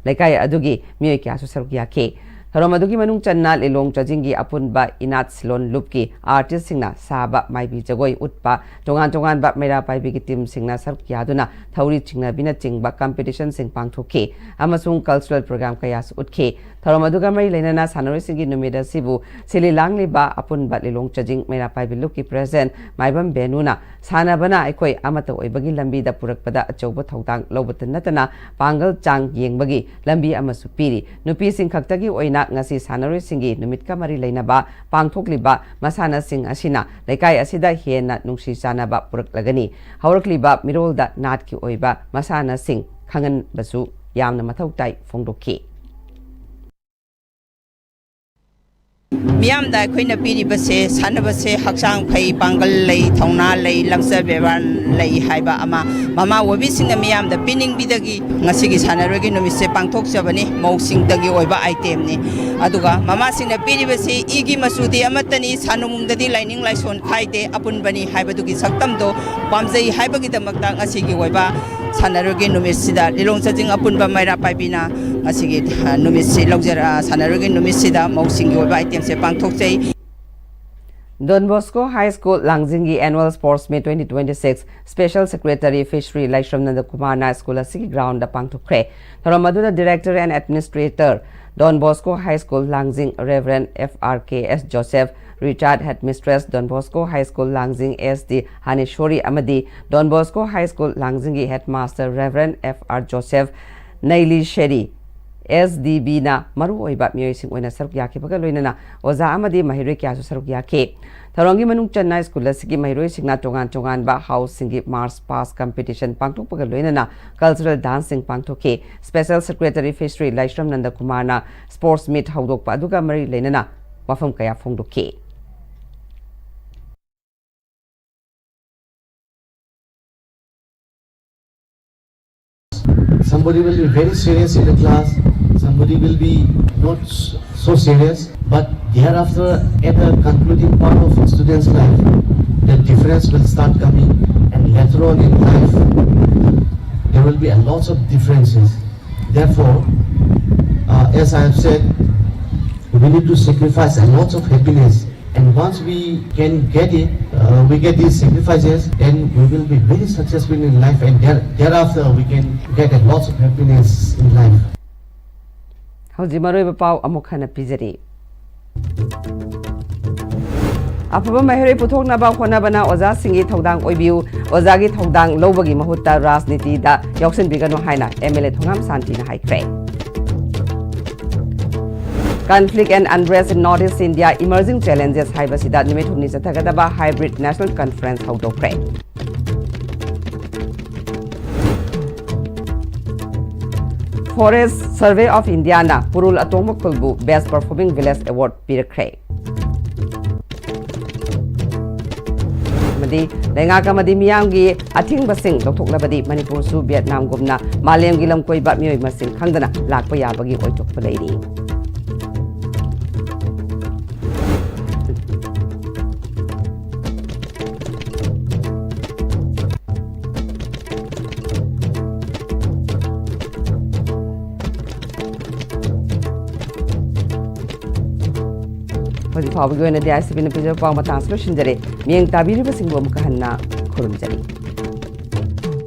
ꯂꯩꯀꯥꯏ ꯑꯗꯨꯒꯤ ꯃꯤꯑꯣꯏ ꯀꯌꯥꯁꯨ ꯁꯔꯨꯛ ꯌꯥꯈꯤ꯫ ꯊꯧꯔꯝ ꯑꯗꯨꯒꯤ ꯃꯅꯨꯡ ꯆꯟꯅ ꯂꯤꯂꯣꯡ ꯆꯥꯖꯤꯡꯒꯤ ꯑꯄꯨꯟꯕ ꯏꯅꯥꯠ ꯁꯤꯂꯣꯟ ꯂꯨꯞꯀꯤ artistꯁꯤꯡꯅ ꯁꯥꯕ, ꯃꯥꯏꯕꯤ ꯖꯒꯣꯏ ꯎꯠꯄ, ꯇꯣꯉꯥꯟ ꯇꯣꯉꯥꯟꯕ ꯃꯩꯔꯥ ꯄꯥꯏꯕꯤꯒꯤ teamꯁꯤꯡꯅ ꯁꯔꯨꯛ ꯌꯥꯗꯨꯅ ꯊꯧꯔꯤ ꯆꯤꯡꯅꯕꯤꯅꯆꯤꯡꯕ competitionꯁꯤꯡ ꯄꯥꯡꯊꯣꯛꯈꯤ ꯑꯃꯁꯨꯡ cultural program ꯀꯌꯥꯁꯨ ꯎꯠꯈꯤ꯫ ꯊꯧꯔꯝ ꯑꯗꯨꯒ ꯃꯔꯤ ꯂꯩꯅꯅ ꯁꯥꯟꯅꯔꯣꯏꯁꯤꯡꯒꯤ ꯅꯨꯃꯤꯠ ꯑꯁꯤꯕꯨ ꯁꯤꯜꯂꯤ ꯂꯥꯡꯂꯤꯕ ꯑꯄꯨꯟꯕ ꯂꯤꯂꯣꯡ ꯆꯥꯖꯤꯡ ꯃꯩꯔꯥ ꯄꯥꯏꯕꯤ ꯂꯨꯞꯀꯤ president ꯃꯥꯏꯕꯝ ꯕꯦꯅꯨꯅ ꯁꯥꯟꯅꯕꯅ ꯑꯩꯈꯣꯏ ꯑꯃꯠꯇ ꯑꯣꯏꯕꯒꯤ ꯂꯝꯕꯤꯗ ꯄꯨꯔꯛꯄꯗ ꯑꯆꯧꯕ ꯊꯧꯗꯥꯡ ꯂꯧꯕꯇ ꯅꯠꯇꯅ ꯄꯥꯡꯒꯜ ꯆꯥꯡ ꯌꯦꯡꯕꯒꯤ ꯂꯝꯕꯤ ꯑꯃꯁꯨ ꯄꯤꯔꯤ꯫ ꯅꯨꯄꯤꯁꯤꯡ ꯈꯛꯇꯒꯤ ꯑꯣꯏꯅ ꯉꯁꯤ ꯁꯥꯟꯅꯔꯣꯏꯁꯤꯡꯒꯤ ꯅꯨꯃꯤꯠꯀ ꯃꯔꯤ ꯂꯩꯅꯕ ꯄꯥꯡꯊꯣꯛꯂꯤꯕ ꯃꯁꯥꯟꯅꯁꯤꯡ ꯑꯁꯤꯅ ꯂꯩꯀꯥꯏ ꯑꯁꯤꯗ ꯍꯦꯟꯅ ꯅꯨꯡꯁꯤ ꯆꯥꯟꯅꯕ ꯄꯨꯔꯛꯂꯒꯅꯤ꯫ ꯍꯧꯔꯛꯂꯤꯕ ꯃꯤꯔꯣꯜꯗ ꯅꯥꯠꯀꯤ ꯑꯣꯏꯕ ꯃꯁꯥꯟꯅꯁꯤꯡ ꯈꯪꯍꯟꯕꯁꯨ ꯌꯥꯝꯅ ꯃꯊꯧ ꯇꯥꯏ ꯐꯣꯡꯗꯣꯛꯈꯤ꯫ ꯃꯤꯌꯥꯝꯗ ꯑꯩꯈꯣꯏꯅ ꯄꯤꯔꯤꯕꯁꯦ, ꯁꯥꯟꯅꯕꯁꯦ ꯍꯛꯆꯥꯡ ꯐꯩ, ꯄꯥꯡꯒꯜ ꯂꯩ, ꯊꯧꯅꯥ ꯂꯩ, ꯂꯝꯆꯠ ꯕꯦꯕꯥꯔ ꯂꯩ ꯍꯥꯏꯕ ꯑꯃ ꯃꯃꯥ ꯑꯣꯏꯕꯤꯁꯤꯡꯅ ꯃꯤꯌꯥꯝꯗ ꯄꯤꯅꯤꯡꯕꯤꯗꯒꯤ ꯉꯁꯤꯒꯤ ꯁꯥꯟꯅꯔꯣꯏꯒꯤ ꯅꯨꯃꯤꯠꯁꯦ ꯄꯥꯡꯊꯣꯛꯆꯕꯅꯤ꯫ ꯃꯧꯁꯤꯡꯗꯒꯤ ꯑꯣꯏꯕ ꯑꯥꯏꯇꯦꯝꯅꯤ꯫ ꯑꯗꯨꯒ ꯃꯃꯥꯁꯤꯡꯅ ꯄꯤꯔꯤꯕꯁꯤ ꯏꯒꯤ ꯃꯆꯨꯗꯤ ꯑꯃꯠꯇꯅꯤ, ꯁꯥꯟꯅꯨꯡꯗꯗꯤ ꯂꯥꯏꯅꯤꯡ ꯂꯥꯏꯁꯣꯟ ꯈꯥꯏꯗꯦ, ꯑꯄꯨꯟꯕꯅꯤ ꯍꯥꯏꯕꯗꯨꯒꯤ ꯁꯛꯇꯝꯗꯣ ꯄꯥꯝꯖꯩ ꯍꯥꯏꯕꯒꯤꯗꯃꯛꯇ ꯉꯁꯤꯒꯤ ꯑꯣꯏꯕ ꯁꯥꯟꯅꯔꯣꯏꯒꯤ ꯅꯨꯃꯤꯠꯁꯤꯗ ꯂꯤꯂꯣꯡ ꯆꯥꯖꯤꯡ ꯑꯄꯨꯟꯕ ꯃꯩꯔꯥ ꯄꯥꯏꯕꯤꯅ ꯉꯁꯤꯒꯤ, ꯑ, ꯅꯨꯃꯤꯠꯁꯤ ꯂꯧꯖꯔ-, ꯑ, ꯁꯥꯟꯅꯔꯣꯏꯒꯤ ꯅꯨꯃꯤꯠꯁꯤꯗ ꯃꯧꯁꯤꯡꯒꯤ ꯑꯣꯏꯕ ꯑꯥꯏꯇꯦꯝꯁꯦ ꯄꯥꯡꯊꯣꯛꯆꯩ꯫ Don Bosco High School ꯂꯥꯡꯖꯤꯡꯒꯤ Annual Sports Meet twenty twenty-six Special Secretary Fishery ꯂꯥꯏꯁ꯭ꯔꯝ ꯅꯟꯗꯀꯨꯃꯥꯔꯅ ꯁ꯭ꯀꯨꯜ ꯑꯁꯤꯒꯤ ꯒ꯭ꯔꯥꯎꯟꯗ ꯄꯥꯡꯊꯣꯛꯈ꯭ꯔꯦ꯫ ꯊꯧꯔꯝ ꯑꯗꯨꯗ Director and Administrator Don Bosco High School ꯂꯥꯡꯖꯤꯡ Reverend F R K S Joseph, Retired Headmistress Don Bosco High School ꯂꯥꯡꯖꯤꯡ S D ꯍꯥꯅꯦꯁꯣꯔꯤ ꯑꯃꯗꯤ Don Bosco High School ꯂꯥꯡꯖꯤꯡꯒꯤ Headmaster Reverend F R Joseph ꯅꯩꯂꯤꯁꯦꯔꯤ S D B ꯅ ꯃꯔꯨꯑꯣꯏꯕ ꯃꯤꯑꯣꯏꯁꯤꯡ ꯑꯣꯏꯅ ꯁꯔꯨꯛ ꯌꯥꯈꯤꯕꯒ ꯂꯣꯏꯅꯅ ꯑꯣꯖꯥ ꯑꯃꯗꯤ ꯃꯍꯩꯔꯣꯏ ꯀꯌꯥꯁꯨ ꯁꯔꯨꯛ ꯌꯥꯈꯤ꯫ ꯊꯧꯔꯝꯒꯤ ꯃꯅꯨꯡ ꯆꯟꯅ ꯁ꯭ꯀꯨꯜ ꯑꯁꯤꯒꯤ ꯃꯍꯩꯔꯣꯏꯁꯤꯡꯅ ꯇꯣꯉꯥꯟ ꯇꯣꯉꯥꯟꯕ ꯍꯥꯎꯁꯁꯤꯡꯒꯤ March Past Competition ꯄꯥꯡꯊꯣꯛꯄꯒ ꯂꯣꯏꯅꯅ cultural danceꯁꯤꯡ ꯄꯥꯡꯊꯣꯛꯈꯤ꯫ Special Secretary Fishery ꯂꯥꯏꯁ꯭ꯔꯝ ꯅꯟꯗꯀꯨꯃꯥꯔꯅ sports meet ꯍꯧꯗꯣꯛꯄ ꯑꯗꯨꯒ ꯃꯔꯤ ꯂꯩꯅꯅ ꯋꯥꯐꯝ ꯀꯌꯥ ꯐꯣꯡꯗꯣꯛꯈꯤ꯫ Somebody will be very serious in the class, somebody will be not s- so serious, but thereafter, at the concluding part of a student's life, the difference will start coming, and later on in life, there will be a lot of differences. Therefore, uh, as I have said, we need to sacrifice a lot of happiness. And once we can get it, uh, we get these sacrifices, then we will be very successful in life, and there, thereafter we can get a lot of happiness in life. ꯍꯧꯖꯤꯛ ꯃꯔꯨꯑꯣꯏꯕ ꯄꯥꯎ ꯑꯃꯨꯛ ꯍꯟꯅ ꯄꯤꯖꯔꯤ꯫ ꯑꯐꯕ ꯃꯍꯩꯔꯣꯏ ꯄꯨꯊꯣꯛꯅꯕ ꯍꯣꯠꯅꯕꯅ ꯑꯣꯖꯥꯁꯤꯡꯒꯤ ꯊꯧꯗꯥꯡ ꯑꯣꯏꯕꯤꯌꯨ, ꯑꯣꯖꯥꯒꯤ ꯊꯧꯗꯥꯡ ꯂꯧꯕꯒꯤ ꯃꯍꯨꯠꯇ ꯔꯥꯖꯅꯤꯇꯤꯗ ꯌꯥꯎꯁꯤꯟꯕꯤꯒꯅꯨ ꯍꯥꯏꯅ M L A ꯊꯣꯉꯥꯝ ꯁꯥꯟꯇꯤꯅ ꯍꯥꯏꯈ꯭ꯔꯦ꯫ Conflict and Unrest in North East India, Emerging Challenges ꯍꯥꯏꯕꯁꯤꯗ ꯅꯨꯃꯤꯠ ꯍꯨꯝꯅꯤ ꯆꯠꯊꯒꯗꯕ Hybrid National Conference ꯍꯧꯗꯣꯛꯈ꯭ꯔꯦ꯫ Forest Survey of Indiaꯅ ꯄꯨꯔꯨꯜ ꯑꯇꯣꯡꯕ ꯈꯨꯜꯕꯨ Best Performing Village Award ꯄꯤꯔꯛꯈ꯭ꯔꯦ꯫ ꯑꯃꯗꯤ ꯂꯩꯉꯥꯛ ꯑꯃꯗꯤ ꯃꯤꯌꯥꯝꯒꯤ ꯑꯊꯤꯡꯕꯁꯤꯡ ꯂꯧꯊꯣꯛꯂꯕꯗꯤ ꯃꯅꯤꯄꯨꯔꯁꯨ ꯚꯤꯌꯦꯠꯅꯥꯝꯒꯨꯝꯅ ꯃꯥꯂꯦꯝꯒꯤ ꯂꯝꯀꯣꯏꯕ ꯃꯤꯑꯣꯏ ꯃꯁꯤꯡ ꯈꯪꯗꯅ ꯂꯥꯛꯄ ꯌꯥꯕꯒꯤ ꯑꯣꯏꯊꯣꯛꯄ ꯂꯩꯔꯤ꯫ ꯍꯧꯖꯤꯛ ꯐꯥꯎꯕꯒꯤ ꯑꯣꯏꯅꯗꯤ ꯑꯥꯏ ꯑꯦꯁ ꯇꯤ ꯚꯤꯅ ꯄꯤꯖꯕ ꯄꯥꯎ ꯃꯇꯥꯡꯁꯤ ꯂꯣꯏꯁꯤꯟꯖꯔꯦ꯫ ꯃꯤꯠꯌꯦꯡ ꯇꯥꯕꯤꯔꯤꯕꯁꯤꯡꯕꯨ ꯑꯃꯨꯛꯀ ꯍꯟꯅ ꯈꯨꯔꯨꯝꯖꯔꯤ꯫